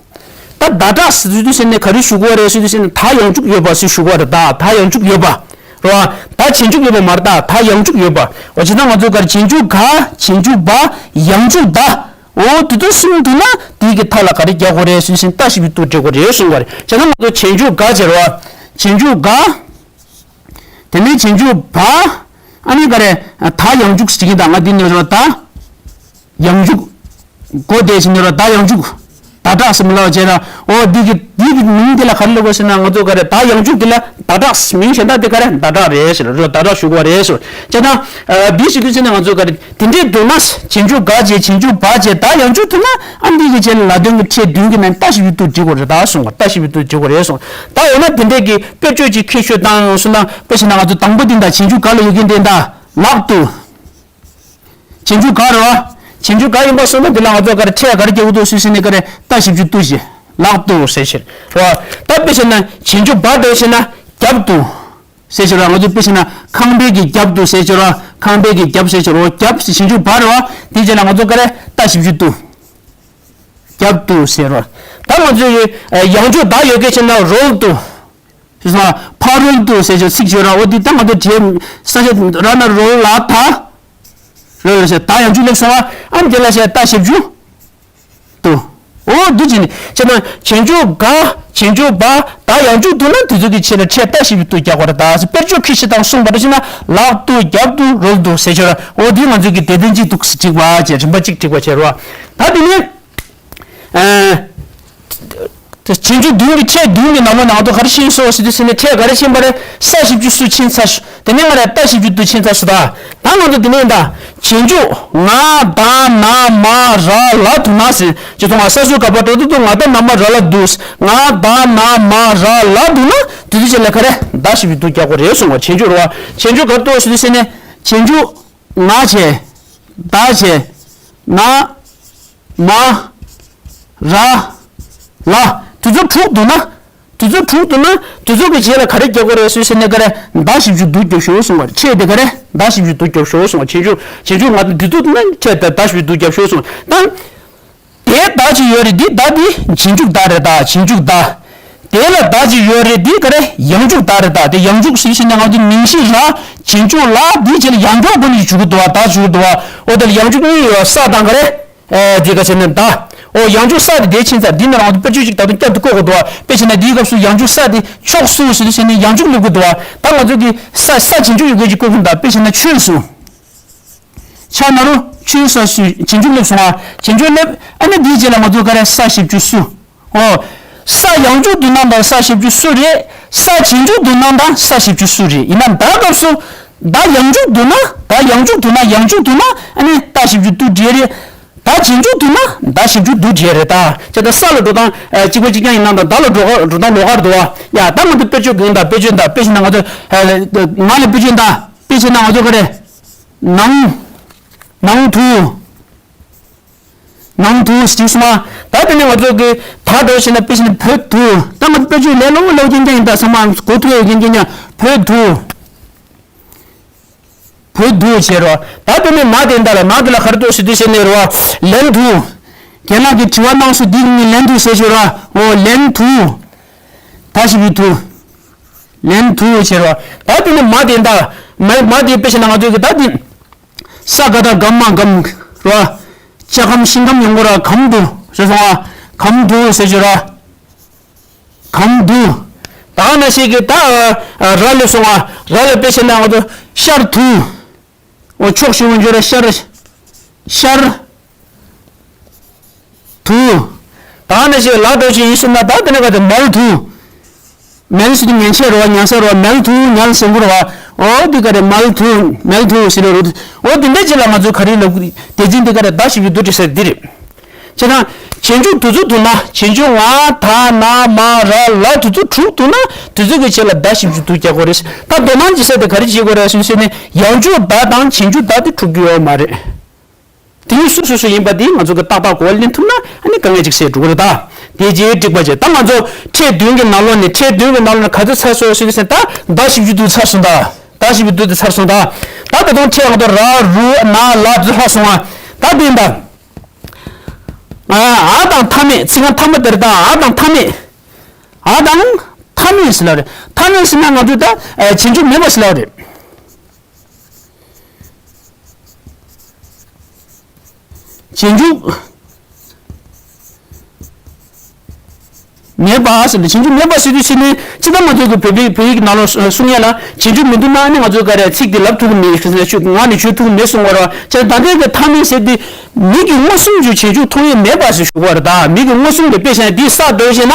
ད་ཟླ་གྲགས་ཟེར་དུས་ཟེར་ནས་ག་རེ་ཞུ་དགོས་རེད་ཟེར་དུས་ཟེར་ནས་ད་ཡང་འཇུག་ཡོད་པ་ཟེར་ཞུ་དགོས་རེད་ད། ད་ཡང་འཇུག་ཡོད་པ། རེད་བ། ད་རྗེས་འཇུག་ཡོད་པ་མ་རེད་ད། ད་ཡང་འཇུག་ཡོད་པ། འོ་བྱས་ན་ང་ཚོ་ག་རེ་རྗེས་འཇུག་ག་རྗེས་འཇུག་བ་ཡང་འཇུག་ཟླ། འོ་དེ་དུས་གསུམ་འདུག་ན་དེའི་གི་མཐའ་ལ་ག་རེ་རྒྱག་དགོས་རེད་ཟེར་དུས་ཟེར་ནས་ད་ཞབས་ཀྱུ་ཏུ་འབྲི་དགོས་རེད་གསུང་བ་རེད། བྱས་ན་ང་ཚོ་རྗེས་འཇུག་ག་བྱས་རེད་བ། རྗེས་འཇུག་ག་དེ་ནས་རྗེས་འཇུག་བ། ཨ་ནི་ག་རེ། ད་ཡང་འཇུག་ཟེར་གྱི་ད་ང་འདི་ནས་རོ་ད། ཡང་འཇུག་གོ་དེ་ཟེར་ནས་རོ་ད་ཡང་འཇུག་ཟླ་གྲགས་ཟེར་མི་ལ་བ་བྱས་ན་འོ་འདི་གི་འདི་གི་མིང་དེ་ལ་ག་རེ་ལབ་དགོས་ཟེར་ན་ང་ཚོ་ག་རེ་ད་ཡང་འཇུག་དེ་ལ་ཟླ་གྲགས་མིང་གཞན་དག་དེ་ག་རེ་ཟླ་གྲགས་རེད་ཟེར་རོ། ཟླ་གྲགས་ཞུ་དགོས་རེད་ཟེར་བྱས་ན། འདི་ཞུ་དུས་ཟེར་ན་ང་ཚོ་ག་རེ་དེ་འདྲའི་འདུག་ན་རྗེས་འཇུག་ག་བྱས་རྗེས་འཇུག་བ་བྱས་ད་ཡང་འཇུག་ཐུབ་ན་ཨ་འདི་གི་རྗེས་ལ་ལ་དོན་གྱི་ཕྲད་བདུན་གྱི་ནང་ད་ཞབས་ཀྱུ་ཏུ་འབྲི་དགོས་རེད་ད་གསུངས་པ། ད་ཞབས་ཀྱུ་ཏུ་འབྲི་དགོས་རེད་གསུངས། ད་འོ་ན་དེ་འདྲས་ཀྱི་དཔེར་བརྗོད་ཅིག་ཁྱེར་ཤོག་དང་གསུངས་ན་དཔེ་བྱས་ན་ང་ཚོ་དང་པོ་འདི་དང་རྗེས་འཇུག་ག་ལ་ཡོད་མཁན་དེ་འདྲ་ལག་ཏུ། རྗེས་འཇུག་ག་རེད་བ། རྗེས་འཇུག་ག་ཡིན་པ་སོང་ན་འདི་ལ་ང་ཚོ་ག་རེ་ཕྲད་ག་རེ་རྒྱག་གི་འདུག་ཟེར་ཟེར་ནས་ག་རེ་ད་ཞབས་ཀྱུ་ཏུ་ཞེས་ལག་ཏུ་ཟེར་ཕྱིར་རེད་བ། ད་དཔེ་བྱས་ན་རྗེས་འཇུག་བ་འདྲ་བྱས་ན་རྒྱབ་ཏུ་ཟེར་ཕྱིར་ར། ང་ཚོ་དཔེ་བྱས་ན་ཁང་པའི་གི་རྒྱབ་ཏུ་ཟེར་ཕྱིར་ར། ཁང་པའི་གི་རྒྱབ་ཟེར་ཕྱིར་རོ། རྒྱབ་ཟེར་རྗེས་འཇུག་བ་རེད་བ། དེ་རྗེས་ལ་ང་ཚོ་ག་རེ་ད་ཞབས་ཀྱུ་ཏུ། རྒྱབ་ཏུ་ཟེར་རོ། ད་ང་ཚོ་ཡི་ཡང་འཇུག་ད་ཡོད་སྐད་ཆ་ན་རོལ་ཏུ། ཕ་རོལ་ཏུ་ཟེར་ཆོག་ཚིག་བརྗོད་ར། འོ་འདི་ལྟ་ང་ཚོ་བྲིས་ས་ཆ་ར་ན་རོལ་ལ་ད། རོལ་ལ་ཟེར་ད་ཡང་འཇུག་སླེབས་སོང་བ། ཨ་འདི་ལ་ཟེར་ད་ཞབས་ཀྱུ་ཏུ། འོ་འདི་བྱས་ནས་བྱས་ན་རྗེས་འཇུག་ག་རྗེས་འཇུག་བ་ད་ཡང་འཇུག་འདུག་ན་དེ་ཚོ་གི་ཆེད་ལ་ཕྲད་ད་ཞབས་ཀྱུ་ཏུ་རྒྱག་པ་རེད་ད། དཔེར་བརྗོད་ཁྱེར་ཤོག་དང་གསུངས་པ་འདྲ་བྱས་ན་ལག་ཏུ་རྒྱབ་ཏུ་རོལ་ཏུ་ཟེར་ཆོག་ར། འོ་འདི་ང་ཚོ་གི་དེ་དོན་གཅིག་འདུག་སེ་བྲིས་པ་བྱས་རིམ་པ་གཅིག་བྲིས་པ་བྱས་རོ། ད་དེ་ནས། ཨ། རྗེས་འཇུག་བདུན་གྱི་ཕྲད་བདུན་གྱི་ནང་མ་ནང་དུ་ག་རེ་ཕྱིན་སོང་ཟེར་དུས་ཟེར་ནས་ཕྲད་ག་རེ་ཕྱིན་པ་རེད། ས་ཞབས་ཀྱུ་སུ་ཕྱིན་ཚར་ཤག་དེ་ནས་ང་ར་ད་ཞབས་ཀྱུ་ཏུ་ཕྱིན་ཚར་སོང་ད། ད་ང་ཚོ་དེ་ནས་ད་རྗེས་འཇུག་ང་ད་ན་མ་ར་ལ་དུ་ན་ཟེར་ཅི་ཐོང་ང་ས་སུ་ག་པ་ཏོ་ཏོ་ཏོ་ང་ད་ན་མ་ར་ལ་དུ་ང་ད་ན་མ་ར་ལ་དུ་ན་དུ་དུ་ཅི་ལ་ག་རེ་ད་ཞབས་ཀྱུ་ཏུ་རྒྱག་གོ་རེད་གསུང་བ། རྗེས་འཇུག་རེད་བ། རྗེས་འཇུག་ག་ཏོ་ཟེར་དུས་ཟེར་ནས་རྗེས་འཇུག་ང་བྱས། ད་བྱས། ན། མ། ར། ལ། དུས་ཚོད་དྲུག་འདུག་ན། དུས་ཚོད་དྲུག་འདུག་ན་དུས་ཚོད་ཀྱི་རྗེས་ལ་ག་རེ་རྒྱག་དགོས་རེད་ཟེར་ཟེར་ནས་ག་རེ་ད་ཞབས་ཀྱུ་ཏུ་རྒྱོབ་ཤོག་གསུང་བ་རེད། ཕྲད་དེ་ག་རེ་ད་ཞབས་ཀྱུ་ཏུ་རྒྱོབ་ཤོག་གསུང་བ། རྗེས་འཇུག་རྗེས་འཇུག་ང་དུས་ཚོད་འདུག་ན་ཕྲད་དེ་ད་ཞབས་ཀྱུ་ཏུ་རྒྱོབ་ཤོག་གསུང་བ་ད། དེ་ད་ཅི་ཡོད་རེད། འདི་ད་འདི་རྗེས་འཇུག་ད་རེད་ད། རྗེས་འཇུག་ད། དེ་ལ་ད་ཅི་ཡོད་རེད། འདི་ག་རེ་ཡང་འཇུག་ད་རེད་ད། དེ་ཡང་འཇུག་ཟེར་ཟེར་ནས་ང་ཚོ་མིང་གཞི་ར་རྗེས་འཇུག་ལ་འདི་བྱས་ལ་ཡང་འཇུག་པོ་ནི་འཇུག་གི་འདུག་བ། ད་འཇུག་གི་འདུག་བ། འོ་དེ་ལ་ཡང་འཇུག་གཉིས་ཡོད། ས་དང་ག་རེ། ཨེ་འདི་ག་ཟེར་ནས་ད། འོ་ཡང་འཇུག་ས་དེ་དེ་ཕྱིན་ཚར། འདི་ནི་རང་དཔེར་བརྗོད་ཅིག་ད་དུང་བསྐྱར་དུ་བཀོད་དགོས་འདུག་བ། དཔེ་བྱས་ན་འདིའི་སྐབས་སུ་ཡང་འཇུག་ས་དེ་ཕྱོགས་སུ་ཟེར་ཟེར་ནས་ཡང་འཇུག་སླེབས་ཀྱི་འདུག་བ། ད་ང་ཚོ་གི་ས་ས་རྗེས་འཇུག་ཡོད་མཁན་ཅིག་བཀོད་ཀྱི་འདུག་དཔེ་བྱས་ན་ཆོས་སུ། ཕྱག་ན་རུ་ཆོས་ས་སུ་རྗེས་འཇུག་སླེབས་སོང་བ། རྗེས་འཇུག་སླེབས། ཨ་ནི་འདིའི་རྗེས་ལ་ང་ཚོ་ག་རེ་ས་ཞབས་ཀྱུ་སུ། འོ། ས་ཡང་འཇུག་འདུག་ན་དང་ས་ཞབས་ཀྱུ་སུ་རེད། ས་རྗེས་འཇུག་འདུག་ན་དང་ས་ཞབས་ཀྱུ་སུ་རེད། ཡིན་ན་ད་སྐབས་སུ་ད་ཡང་འཇུག་འདུག་ན་ད་ཡང་འཇུག་འདུག་ན་ཡང་འཇུག་འདུག་ན་ཨ་ནི་ད་ཞབས་ཀྱུ་ཏུ་འབྲི་རེད། ད་རྗེས་འཇུག་འདུག་ན་ད་ཞབས་ཀྱུ་ཏུ་འབྲི་རེད་ད། ཅེ་ད་ས་ལ་འགྲོ་སྟངས་གཅིག་པ་གཅིག་རྐྱང་ཡིན་ན་དང་ད་ལ་འགྲོ་འགྲོ་སྟངས་ལོགས་ཀ་འདུག་བ། ཡ་ད་ང་ཚོ་དཔེར་བརྗོད་གང་དང་དཔེར་བརྗོད་དང་དཔེ་བྱས་ན་ང་ཚོ་ང་ལ་དཔེར་བརྗོད་དང་དཔེ་བྱས་ན་ང་ཚོ་ག་རེ། ནང་། ནང་དུ། ནང་དུ་ཞིག་སོང་བ། ད་དེ་ནས་ང་ཚོ་གི་ད་ ད་འདོགས་བྱས་ན་དཔེ་བྱས་ན་བོད་དུ། ད་ང་ཚོ་དཔེ་ཆོས་ལས་སླ་བོ་སླ་བོ་རྐྱང་རྐྱང་ཡིན། ད་ཚང་མ་གོ་ཐུབ་ཡོད་རྐྱང་རྐྱང་རྐྱང་། བོད་དུ། བོད་དུ་བྱས་རོགས། ད་དེ་ནས་མ་དེ་འདྲ་ལ། མ་དེ་ལ་ག་རེ་འདོགས་ཟེར་དུས་ཟེར་ནས་རོགས། ལན་དུ། རྒན་ལགས་ཀྱིས་དྲི་བ་གནང་སོང་། འདི་ནི་ལན་དུ་ཟེར་བྱས་རོགས། འོ་ལན་དུ། ད་ཞིབ་ཏུ། ལན་དུ་བྱས་རོགས། ད་དེ་ནས་མ་དེ་འདྲ། མ་མ་དེ་དཔེ་བྱས་ན་ང་ཚོ་གི་ད་དེ། ས་ག་བཏགས་སྒ་མ་སྒམ་རོགས། ལྕགས་སྒམ་ཤིང་སྒམ་ཡོང་གི་རོགས། སྒམ་དུ་ཟེར་སོང་བ། སྒམ་དུ་ཟེར་བྱས་རོགས། སྒམ་དུ། ད་ནང་བཞིན་གྱི་ད་ར་ལ་སོང་བ། ར་ལ་དཔེ་བྱས་ན་ང་ཚོ་ཤར་དུ། འོ་ཕྱོགས་ཞུ་བ་འཇོག་ར། ཤར། ཤར། དུ། ད་ནང་བཞིན་ལ་འདོགས་བྱས་ཡིན་ཟེར་ན་ད་དེ་ནས་ག་དེ་མལ་དུ། མལ་ཟེར་དུས་མལ་ཆས་རོགས། ཉལ་ས་རོགས། མལ་དུ་ཉལ་ཟེར་དགོས་རོགས། འོ་དེ་ག་རེ་མལ་དུ། མལ་དུ་ཟེར་རོགས། འོ་དེ་འདྲ་ཅིག་ལ་ང་ཚོས་ག་རེ་ལབ་དགོས། སྡེ་ཚན་དེ་ག་རེ་ད་ཞིབ་ཏུ་བྲིས་ས་འདི་རེད། བྱས་ཙང་རྗེས་འཇུག་དུས་ཚོད་བསྡུ་ན། རྗེས་འཇུག་ང་ད་ན་མ་ར་ལ་དུས་ཚོད་དྲུག་བསྡུ་ན། དུས་ཚོད་ཀྱི་རྗེས་ལ་ད་ཞིབ་ཏུ་རྒྱག་དགོས་རེད། ད་མདོར་ན་ཇི་ལྟར་དེ་ག་རེ་བྱེད་དགོས་རེད་ཟེར་ན། ཡང་འཇུག་ད་དང་རྗེས་འཇུག་ད་དེ་འཁྲུག་རྒྱུ་ཡོད་མ་རེད། དེ་གཉིས་སུ་སོ་སོ་ཡིན་པ་དེ་ང་ཚོ་གི་ཏག་ཏག་གོ་བ་ལེན་ཐུབ་ན། ཨ་ནི་དཀའ་ངལ་ཅིག་སེལ་འགྲོ་གི་རེད། ད་དེ་རྗེས་འགྲིག་པ་བྱས། ད་ང་ཚོ་ཕྲད་བདུན་གྱི་ནང་ལོགས་ནས། ཕྲད་བདུན་གྱི་ནང་ལོགས་ནས་ག་ཚོད་ཚར་སོང་ཟེར་ན། ད་ད་ཞིབ་ཏུ་ཚར་སོང་། ད་ད་ཞིབ་ཏུ་ཚར་སོང་། ད་ད་ད་དུང་ཕྲད་ང་ཚོ་ར་རུ་ན་ལ་དུ་ལྷག་སོང་བ། ད་དེ་ད། ཨ་དང་མཐའ་མེད། ཚིག་རྐང་ཐ་མ་དེར་ད་ཨ་དང་མཐའ་མེད། ཨ་དང་མཐའ་མེད་ཟེར་ལབ་རེད། མཐའ་མེད་ཟེར་ན་ང་ཚོས་ད་རྗེས་འཇུག་མེད་པ་ཟེར་ལབ་རེད། རྗེས་འཇུག་མེད་པ་ཟེར་ཏེ། རྗེས་འཇུག་མེད་པ་ཟེར་དུས་ཟེར་ནས། སྤྱིར་བཏང་ང་ཚོ་གི་བོད་པའི་བོད་ཡིག་ནང་ལོགས་གསུང་ཡ་ལ། རྗེས་འཇུག་མི་འདུག་ན་ནི་ང་ཚོ་ག་རེ་ཚིག་དེ་ལབ་ཐུབ་ཀྱི་མེད། ང་ནི་བརྗོད་ཐུབ་ཀྱི་མེད་གསུང་བ་རེད། བྱས་ད་ལྟའི་གི་མཐའ་མེད་ཟེར་དུས། མིག་གིས་མངོན་སུམ་དུ་རྗེས་འཇུག་མཐོང་ཡས་མེད་པ་ཟེར་ཞུ་བ་རེད། ད་མིག་གིས་མངོན་སུམ་དུ་དཔེ་བཞག་ན། འདི་ས་འདྲ་བོ་བྱས་ན།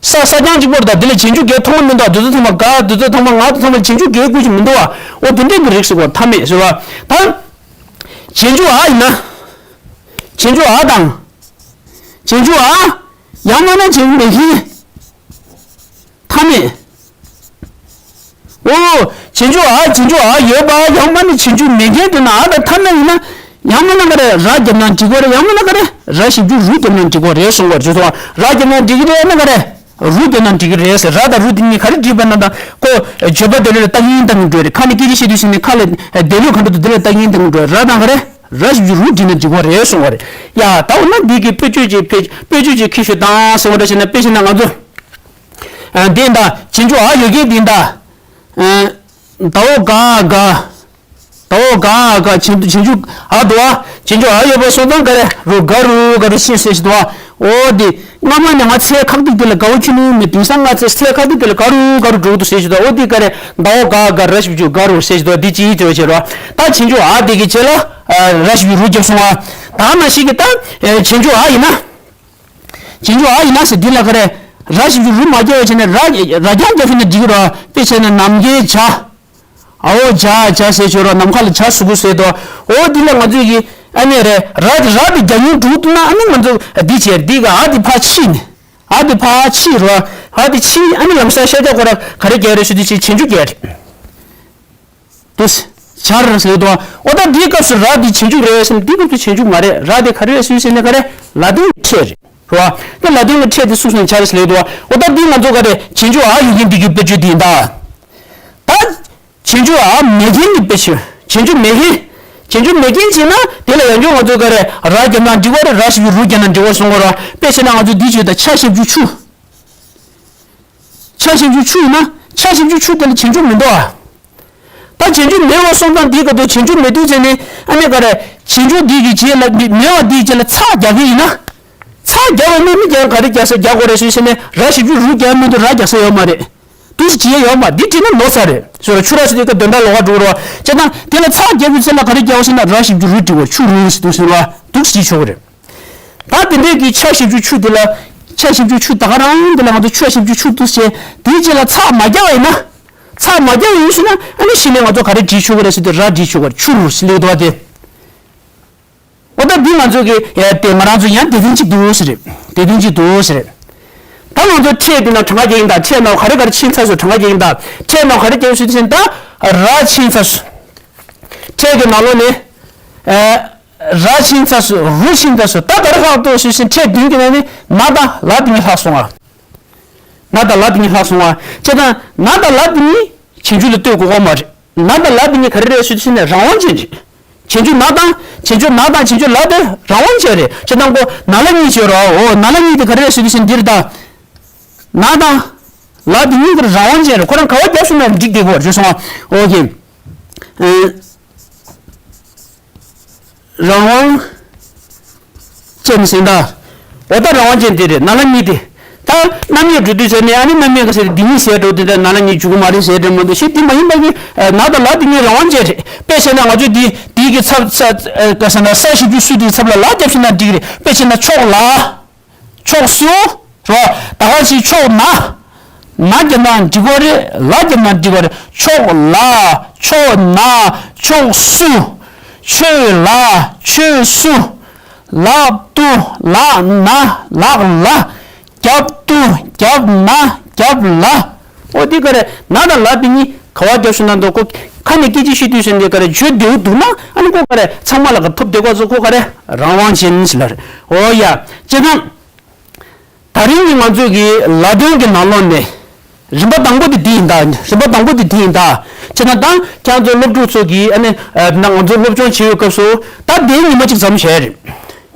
ས་ས་རྐྱང་གཅིག་པོ་རེད། ད་འདི་ལ་རྗེས་འཇུག་གས་མཐོང་གི་མི་འདུག་དུས་ཚོད་ཚང་མ་ག་དུས་ཚོད་ཚང་མ་ང་དུས་ཚང་མ་རྗེས་འཇུག་གས་ཀུན་གྱི་མི་འདུག་བ། འོ་དེ་འདྲའི་གི་རིགས་ཟེར་བ་མཐའ་མེད་ཟེར་བ། ད་རྗེས་འཇུག་ཨ་ཡིན་ན། རྗེས་འཇུག་ཨ་དང་། རྗེས་འཇུག་ཨ། ཡང་མིན་ན་རྗེས་འཇུག་མེད་མཁན། མཐའ་མེད། འོ། རྗེས་འཇུག་ཨ། རྗེས་འཇུག་ཨ་ཡོད་པ། ཡང་མིན་ན་རྗེས་འཇུག་མེད་མཁན་དེ་ན་ཨ་དང་མཐའ་མེད་ཡིན་ན། ཡང་མིན་ན་ག་རེ་ར་བརྒྱབ་ན་འགྲིག་གོ་རེད། ཡང་མིན་ན་ག་རེ་ར་ཞབས་ཀྱུ་རུ་བརྒྱབ་ན་འགྲིག་གོ་རེད་གསུང་བར་བརྗོད་སོང་། ར་བརྒྱབ་ན་འགྲིག་གི་རེད་ན་ག་རེ། རུ་བརྒྱབ་ན་འགྲིག་གི་རེད་ཟེར། ར་དང་རུ་དེ་གཉིས་ག་རེ་འགྲིག་པ་ན། ད་ཁོ་བརྗོད་པ་འདི་ལ་ལྟ་གིན་ལྟ་གིན་འགྲོ་རེད། ཁ་ནས་སྐད་ཆ་བཤད་དུས་ཟེར་ནས་ཁ་ལ་འདོད་ལུགས་ག་འདྲ་འདུག་འདི་ལ་ལྟ་གིན་ལྟ་གིན་འགྲོ་རེད། ར་དང་ག་རེ། ར་ཞབས་ཀྱུ་རུ་བྲིས་ན་འགྲིག་གོ་རེད་གསུང་བ་རེད། ཡ་ད་འོ་ན་འདི་གི་དཔེ་བརྗོད་ཅིག་དཔེ་བརྗོད་ཅིག་ཁྱེར་ཤོག་དང་གསུང་བ་འདྲ་བྱས་ན། དཔེ་བྱས་ན་ང་ཚོ། ཨ་འདི་འདྲ་རྗེས་འཇུག་ཨ་ཡོད་མཁན་འདི་འདྲ། ཨ་ད་འོ་ག་ག་ད་འོ་ག་ག་རྗེས་རྗེས་འཇུག་ཨ་འདུག་བ། རྗེས་འཇུག་ཨ་ཡོད་པ་སོང་ཙང་ག་རེ་རུ་ག་རུ་ག་རུ་ཤེས་ཟེར་ཞིག་འདུག་བ། འོ་དེ་སྔ་མ་ནས་ང་ཚེ་ཁག་ཏིག་དེ་ལ་དགའ་བོ་ཁྱོད་ནི་མི་དེང་སང་ང་ཚེ་ཚེ་ཁག་ཏིག་དེ་ལ་ག་རུ་ག་རུ་འགྲོ་གི་འདུག་ཟེར་ཞིག་འདུག་འོ་དེ་ག་རེ་ད་འོ་ག་ག་ར་ཞབས་ཀྱུ་ག་རུ་ཟེར་ཞིག་འདུག་འདི་ཅི་ཡིན་ཟེར་བ་ཕྱིར་རོ། ད་རྗེས་འཇུག་ཨ་དེ་གི་རྗེས་ལ་ཨ་ར་ཞབས་ཀྱུ་རུ་བརྒྱབ་སོང་བ། ད་མ་ཞིག་གི་ད་ཨ་རྗེས་འཇུག་ཨ་ཡིན་ན། རྗེས་འཇུག་ཨ་ཡིན་ན་ཟེར་འདི་ལ་ག་རེ། ར་ཞབས་ཀྱུ་རུ་མ་བརྒྱབ་པ་བྱས་ནས་ར་ར་རྐྱང་བརྒྱབ་ཤེས་ན་འགྲིག་གི་རེད། དཔེ་བྱས་ན་ནམ་མཁའི་བྱ། ཨ་འོ་བྱ་བྱ་ཟེར་ཆོག་ར། ནམ་མཁའ་ལ་བྱ་ཟེར་གི་ཟེར་དོ། འོ་འདི་ལ་ང་ཚོས་ཀྱི་ཨ་ནི་རེད། ར་དེ་ར་དེ་རྒྱ་ཡུལ་འགྲོ་ཐུབ་ན་ཨ་ནི་ང་ཚོ་འདི་བྱས་འདི་ག་ཨ་དེ་ཕར་ཕྱིས་ནས། ཨ་དེ་ཕར་ཕྱིས་ར། ཨ་དེ་ཕྱིས་ཨ་ནི་ལམ་སང་ཤར་རྒྱག་གོ་ར་ག་རེ་རྒྱག་རེད་ཞུ་དུས་ཕྱིས་རྗེས་འཇུག་རྒྱག་རེད། དུ། བྱ་ར་ཟེར་དོ། འོ་ད་འདིའི་སྐབས་སུ་ར་འདི་རྗེས་འཇུག་རེད་ཟེར་ན། འདིའི་སྐབས་སུ་རྗེས་འཇུག་མ་རེད། ར་དེ་ག་རེ་རེད་ཟེར་ཟེར་ན་ག་རེ། ལ་དོན་གྱི་ཕྲད་རེད། རེད་བ། ད་ལ་དོན་གྱི་ཕྲད་དེ་སུ་སོང་བྱ་ར་ཟེར་དོ། འོ་ད་འདི་ང་ཚོ་ག་རེ་རྗེས་འཇུག་ཨ་ཡོད་མཁན་འདི་གི་དཔེ་བརྗོད་འདི་ཡིན་ད། ད། རྗེས་འཇུག་ཨ་མེད་མཁན་གྱི་དཔེ་བརྗོད། རྗེས་འཇུག་མེད་མཁན། རྗེས་འཇུག་མེད་མཁན་བྱས་ན་དེ་ལ་ཡང་བསྐྱར་ང་ཚོ་ག་རེ་ར་བརྒྱབ་ན་འགྲིག་པ་རེད། ར་ཞབས་ཀྱུ་རུ་བརྒྱབ་ན་འགྲིག་པ་གསུང་གི་རེད། དཔེ་བྱས་ན་ང་ཚོ་འདི་བརྗོད་ད་ཆ་ཞབས་ཀྱུ་ཆུ། ཆ་ཞབས་ཀྱུ་ཆུ་ཡིན་ན་ཆ་ཞབས་ཀྱུ་ཆུ་དེ་ལ་རྗེས་འཇུག་མི་འདུག་ཨ། ད་རྗེས་འཇུག་མེད་པ་སོང་ཙང་འདིའི་སྐབས་དུ་རྗེས་འཇུག་མེད་དུས་ཙམ་ནས་ཨ་ནི་ག་རེ་རྗེས་འཇུག་འདི་གི་རྗེས་ལ་མེད་པ་འདིའི་རྗེས་ལ་ཚ་རྒྱག་གི་ཡིན་ན། ཚ་རྒྱག་པ་ནི་མི་རྒྱག་ག་རེ་རྒྱག་ས་རྒྱག་དགོས་རེད་ཟེར་ཟེར་ནས་ར་ཞབས་ཀྱུ་རུ་རྒྱག་མི་འདུག་ར་རྒྱག་ས་ཡོད་མ་རེད། དུས་སུ་བྱེད་ཡ་ཡོད་མ། འདི་བྲིས་ན་ལོ་ཙཱ་རེད་ཟེར་བ། ཆུ་ར་ཟེར་དུས་ཀ་དོན་དག་ལོགས་ཀ་འགྲོ་རོགས་བྱས་ཙང་དེ་ལ་ཚ་རྒྱག་པའི་ཚེ་ལ་ག་རེ་རྒྱག་ཟེར་ན་ར་ཞབས་ཀྱུ་རུ་འབྲི་བ་ཆུ་རུ་ཟེར་དུས་ཟེར་བ་འདུག་སེ་བྱེད་ཆོག་གི་རེད། ད་དེ་འདྲས་ཀྱི་ཆ་ཞབས་ཀྱུ་ཆུ་དེ་ལ་ཆ་ཞབས་ཀྱུ་ཆུ་ད་ག་རང་དེ་ལ་ང་ཚོ་ཆ་ཞབས་ཀྱུ་ཆུ་འདུག་སེ་བྱས་དེའི་རྗེས་ལ་ཚ་མ་རྒྱག་པ་ཡིན་ན། ཚ་མ་རྒྱག་པ་ཡིན་ཟེར་ན་ཨ་ནི་གཞི་ནས་ང་ཚོ་ག་རེ་འབྲི་ཆོག་གི་རེད་ཟེར་དུས་ར་འབྲི་ཆོག་གི་རེད། ཆུ་རུ་ཟེར་ལེགས་འདུག་བ་དེ། འོ་ད་འདི་ང་ཚོ་གི་ཡ་དེ་ང་རང་ཚོ་ཡང་དེ་དོན་གཅིག་འདུག་ཟེར་རེད། དེ་དོན་གཅིག་འདུག་ཟེར་རེད། ད་ང་ཚོ་ཕྲད་དེ་ན་གྲངས་ཀ་རྒྱག་གིན་གདའ། ཕྲད་ནང་ག་རེ་ག་རེ་ཕྱིན་ཚར་སོང་གྲངས་ཀ་རྒྱག་གིན་གདའ། ཕྲད་ནང་ག་རེ་རྒྱག་ཟེར་དུས་ད་ར་ཕྱིན་ཚར་སོང་། ཕྲད་ཀྱི་ནང་ལོགས་ནས་ཨ་ར་ཕྱིན་ཚར་སོང་། རུ་ཕྱིན་ཚར་སོང་། ད་ག་རེ་ལྷག་འདུག་ཟེར་དུས་ཕྲད་བདུན་གྱི་ནང་ནས་ ན་དང་ལ་དེ་གཉིས་ལྷག་སོང་ང་། ན་དང་ལ་དེ་གཉིས་ལྷག་སོང་ང་། བྱས་ཙང་ན་དང་ལ་དེ་གཉིས་བྱེད་འགྱུར་ལ་ལྟོས་དགོས་ཀྱི་མ་རེད། ན་དང་ལ་དེ་གཉིས་ག་རེ་རེད་ཟེར་དུས་ཙམ་ནས་རང་དབང་ཅན་རེད། བྱེད་འགྱུར་ན་དང་བྱེད་འགྱུར་ན་དང་བྱེད་འགྱུར་ལ་དེ་རང་དབང་ཅན་རེད། བྱས་ཙང་ཁོ་ན་ལ་གཉིས་བྱེད་རོགས། འོ་ན་ལ་གཉིས་དེ་ག་རེ་རེད་ཟེར་དུས་ཙམ་འདིར་ད། ན་དང་ལ་དེ་གཉིས་ཀྱི་རང་དབང་ཅན་རེད། ཁོ་རང་ག་བ་རྒྱབ་སོང་ན་འགྲིག་བསྡད་ཀྱི་ཡོད་རེད་སོང་ང་། ཨོ་ཀེ། ཨེ། རང་དབང་ཅན་ཟེར་ད། འོ་ད་རང་དབང་ཅན་དེ་རེད། ན་ལ་གཉིས་དེ། ད་རྣམ་དབྱེ་འགྲོ་དུས་ཟེར་ནས་ཨ་ནི་རྣམ་དབྱེ་ག་ཟེར་འདི་གཉིས་ཟེར་འགྲོ་དུས་ད་ན་ལ་གཉིས་འཇུག་གི་མ་རེད་ཟེར་འགྲོ་མ་འདུག་ཤི་དེ་མ་ཡིན་པ་གི་ན་དང་ལ་དེ་གཉིས་རང་དབང་ཅན་རེད། དཔེ་བྱས་ན་ང་ཚོས་འདི་འདི་གི་ཚབ་ས་ག་ཟེར་ན་ས་བཞི་བཅུ་སུ་དེའི་ཚབ་ལ་ལ་རྒྱབ་ཤི་ན་འགྲིག་རེད། དཔེ་བྱས་ན་ཕྱོགས་ལ། ཕྱོགས་སུ། རོ། ད་ག་ཅིག་ཕྱོགས་ན། ན་རྒྱབ་ན་འགྲིག་གོ་རེད། ལ་རྒྱབ་ན་འགྲིག་གོ་རེད། ཕྱོགས་ལ། ཕྱོགས་ན། ཕྱོགས་སུ། ཕྱོགས་ལ། ཕྱོགས་སུ། ལག་ཏུ། ལག་ན། ལག་ལ། རྒྱབ་ཏུ། རྒྱབ་ན། རྒྱབ་ལ། ཨོ་དེ་ག་རེ་ན་དང་ལ་དེ་གཉིས་ག་བ་རྒྱབ་ཤི་ན་འདུག་ཁོ་ཁ་ནས་སྐད་ཆ་བཤད་དུས་ཟེར་འདི་ག་རེ་བརྗོད་བདེ་བོ་འདུག་ན་ཨ་ནི་ཁོ་ག་རེ་ཚང་མ་ལ་ག་ཐོབ་བདེ་ག་ཚོ་ཁོ་ག་རེ་རང་དབང་ཅན་ཟེར་ལ་རེད། ཨོ་ཡ། བྱས་ཙང་། ད་རིང་གི་ང་ཚོ་གི་ལ་དོན་གྱི་ནང་ལོགས་ནས་རིམ་པ་དང་པོ་དེ་འདི་ཡིན་ད། རིམ་པ་དང་པོ་དེ་འདི་ཡིན་ད། བྱས་ན་ད་ཁྱེད་ཚོ་སློབ་ཕྲུག་ཚོ་གིས་ཨ་ནི་ཨ་ན་ང་ཚོ་སློབ་སྦྱོང་བྱེད་ཡོད་སྐབས་སུ་ད་དེའི་ཉི་མ་གཅིག་མཚམས་བཞག་ཡ་རེད།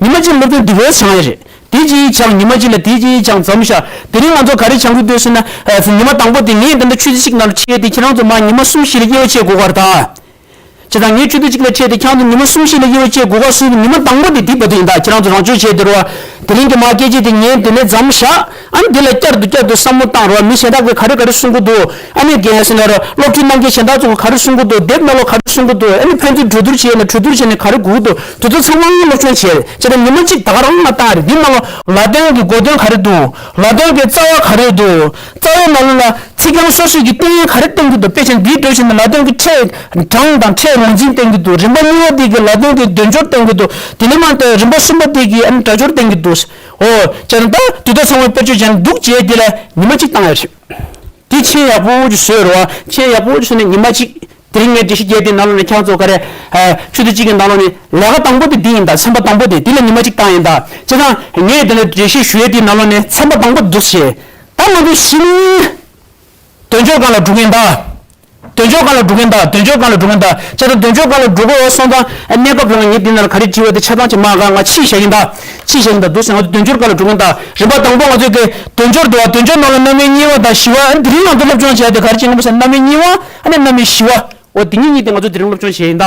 ཉི་མ་གཅིག་སློབ་སྦྱོང་འདི་བས་སྦྱང་ཡ་རེད། དེ་གཅིག་སྦྱང་ཉི་མ་གཅིག་ལ་དེ་གཅིག་སྦྱང་མཚམས་བཞག་དེ་རིང་ང་ཚོ་ག་རེ་སྦྱང་གི་འདུག་ཟེར་ན་ཨ་ཉི་མ་དང་པོ་དེ་ངས་ད་ལྟ་ཆུ་ཚོད་གཅིག་ནང་ལ་ཁྲིད་ཡ་དེ་ཁྱེད་རང་ཚོ་མ་ཉི་མ་གསུམ་བཞི་ལ་དབྱེ་བ་ཕྱེ་དགོས་ག་རེད་ད། བྱས་ཙང་ངས་ཆུ་ཚོད་གཅིག་ལ་ཁྲིད་དེ་ཁྱེད་ཚོ་ཉི་མ་གསུམ་བཞི་ལ་དབྱེ་བ་ཕྱེ་དགོས་ག་སུས་ཉི་མ་དང་པོ་དེ་འདི་བར་དུ་ཡིན་ད། ཁྱེད་རང་ཚོ་རང་སྦྱོང་བྱས་དེ་རུ་བ། དེ་རིང་གི་མ་སྐད་ཆ་དེ་ངས་འདི་ནས་མཚམས་བཞག་ཨ་ནི་འདི་ལ་བསྐྱར་དུ་བསྐྱར་དུ་བསམ་བློ་བཏང་རོགས། མི་གཞན་དག་གིས་ག་རེ་ག་རེ་གསུང་གི་འདུག་ཨ་ནི་རྒན་ཟེར་ན་རོ་སློབ་ཁྲིད་གནང་མཁན་གཞན་དག་ཚོ་གིས་ག་རེ་གསུང་གི་འདུག་དེབ་ནང་ལོགས་ག་རེ་གསུང་གི་འདུག་ཨ་ནི་ཕན་ཚུན་གྲོས་བསྡུར་བྱས་ནས་གྲོས་བསྡུར་བྱས་ནས་ག་རེ་དགོས་ཀྱི་འདུག་དེ་ཚོ་ཚང་མ་སློབ་སྦྱོང་བྱས་རེད། བྱས་ཙང་ཉི་མ་གཅིག་ད་ག་རང་ང་བཏང་རེད། འདི་ནང་ལོགས་ལ་དོན་གྱི་གོ་དོན་ག་རེ་འདུག་ལ་དོན་གྱི་རྩ་བ་ག་རེ་འདུག་རྩ་བའི་ནང་ལོགས་ལ་ཚིག་རྐང་སོ་སོ་གི་སྟེང་ག་རེ་སྟོན་གྱི་འདུག་དཔེ་ཆ་འདིའི་འགྲོ་བཞིན་དུ་ལ་དོན་གྱི་ཕྲད་གྲངས་དང་ཕྲད་རང་བཞིན་སྟོན་གྱི་འདུག་རིམ་པ་གཉིས་པ་དེ་གི་ལ་དོན་གྱི་འདོན་སྦྱོར་སྟོན་གྱི་འདུག་དེ་ནས་མ་གཏོགས་རིམ་པ་གསུམ་པ་དེ་གི་ཨ་ནི་སྒྲ་སྦྱོར་སྟོན་གྱི་འདུག་ཨོ། བྱས་ན་ད་དུས་ད་ཚང་མས་དཔེ་བརྗོད་བྱས་ནས་འདུག་བྱས་དེ་ལ་ཉི་མ་གཅིག་བཏང་ཡ་རེད། དེ་ཆེས་ཡག་པོ་ཅིག་བཟོས་རོགས། ཆེས་ཡག་པོ་ཅིག་བཟོས་ནས་ཉི་མ་གཅིག་དེ་རིང་ངས་འགྲེལ་བཤད་རྒྱག་དེ་ནང་ལོགས་ནས་ཁྱེད་ཚོ་ག་རེ། ཨ། ཆུ་ཚོད་གཅིག་གི་ནང་ལོགས་ནས་ལས་ཀ་དང་པོ་དེ་འདི་ཡིན་ད། ཚན་པ་དང་པོ་དེ་འདི་ལ་ཉི་མ་གཅིག་བཏང་ཡིན་ད། བྱས་ཙང་ངས་དེ་ལ་འགྲེལ་བཤད་ཞུ་ཡ་དེའི་ནང་ལོགས་ནས་ཚན་པ་དང་པོ་འདུག་བྱས། ད་ང་ཚོ་གཞི་ནས་དོན་འཁྱོལ་སྒང་ལ་འགྲོ་གི་ཡིན་ད། དོན་འཁྱོལ་སྒང་ལ་འགྲོ་གི་ཡིན་ད། དོན་འཁྱོལ་སྒང་ལ་འགྲོ་གི་ཡིན་ད། བྱས་ཙང་དོན་འཁྱོལ་སྒང་ལ་འགྲོ་དགོས་ཡོད་སོང་ཙང་། ཨ། གནས་སྐབས་རིང་ངས་འདི་ནང་ལ་ག་རེ་བྲིས་པ་དེ་ཆ་ཚང་ཅིག་མ་ག་ང་ཕྱིས་བཞག་གི་ཡིན་ད། ཕྱིས་བཞག་གི་ཡིན་ད། འདུག་སེ་ང་ཚོ་དོན་འཁྱོལ་སྒང་ལ་འགྲོ་གི་ཡིན་ད། རིམ་པ་དང་པོ་ང་ཚོའི་གི་དོན་འཁྱོལ་འདུག་བ། དོན་འཁྱོལ་ནང་ལ་རྣམ་དབྱེ་གཉིས་པ་དང་བཞི་པ། ཨ་ནི་དེ་རིང་ང་ཚོ་སློབ་སྦྱོང་བྱས་ཏེ་ག་རེ་བྱེད་ཀྱི་ཡིན་པ་ཟེར་ན་རྣམ་དབྱེ་གཉིས་པ། ཨ་ནི་རྣམ་དབྱེ་བཞི་པ། འོ་དེ་གཉིས་གཉིས་དེ་ང་ཚོ་དེ་རིང་སློབ་སྦྱོང་བྱས་ཡིན་ད།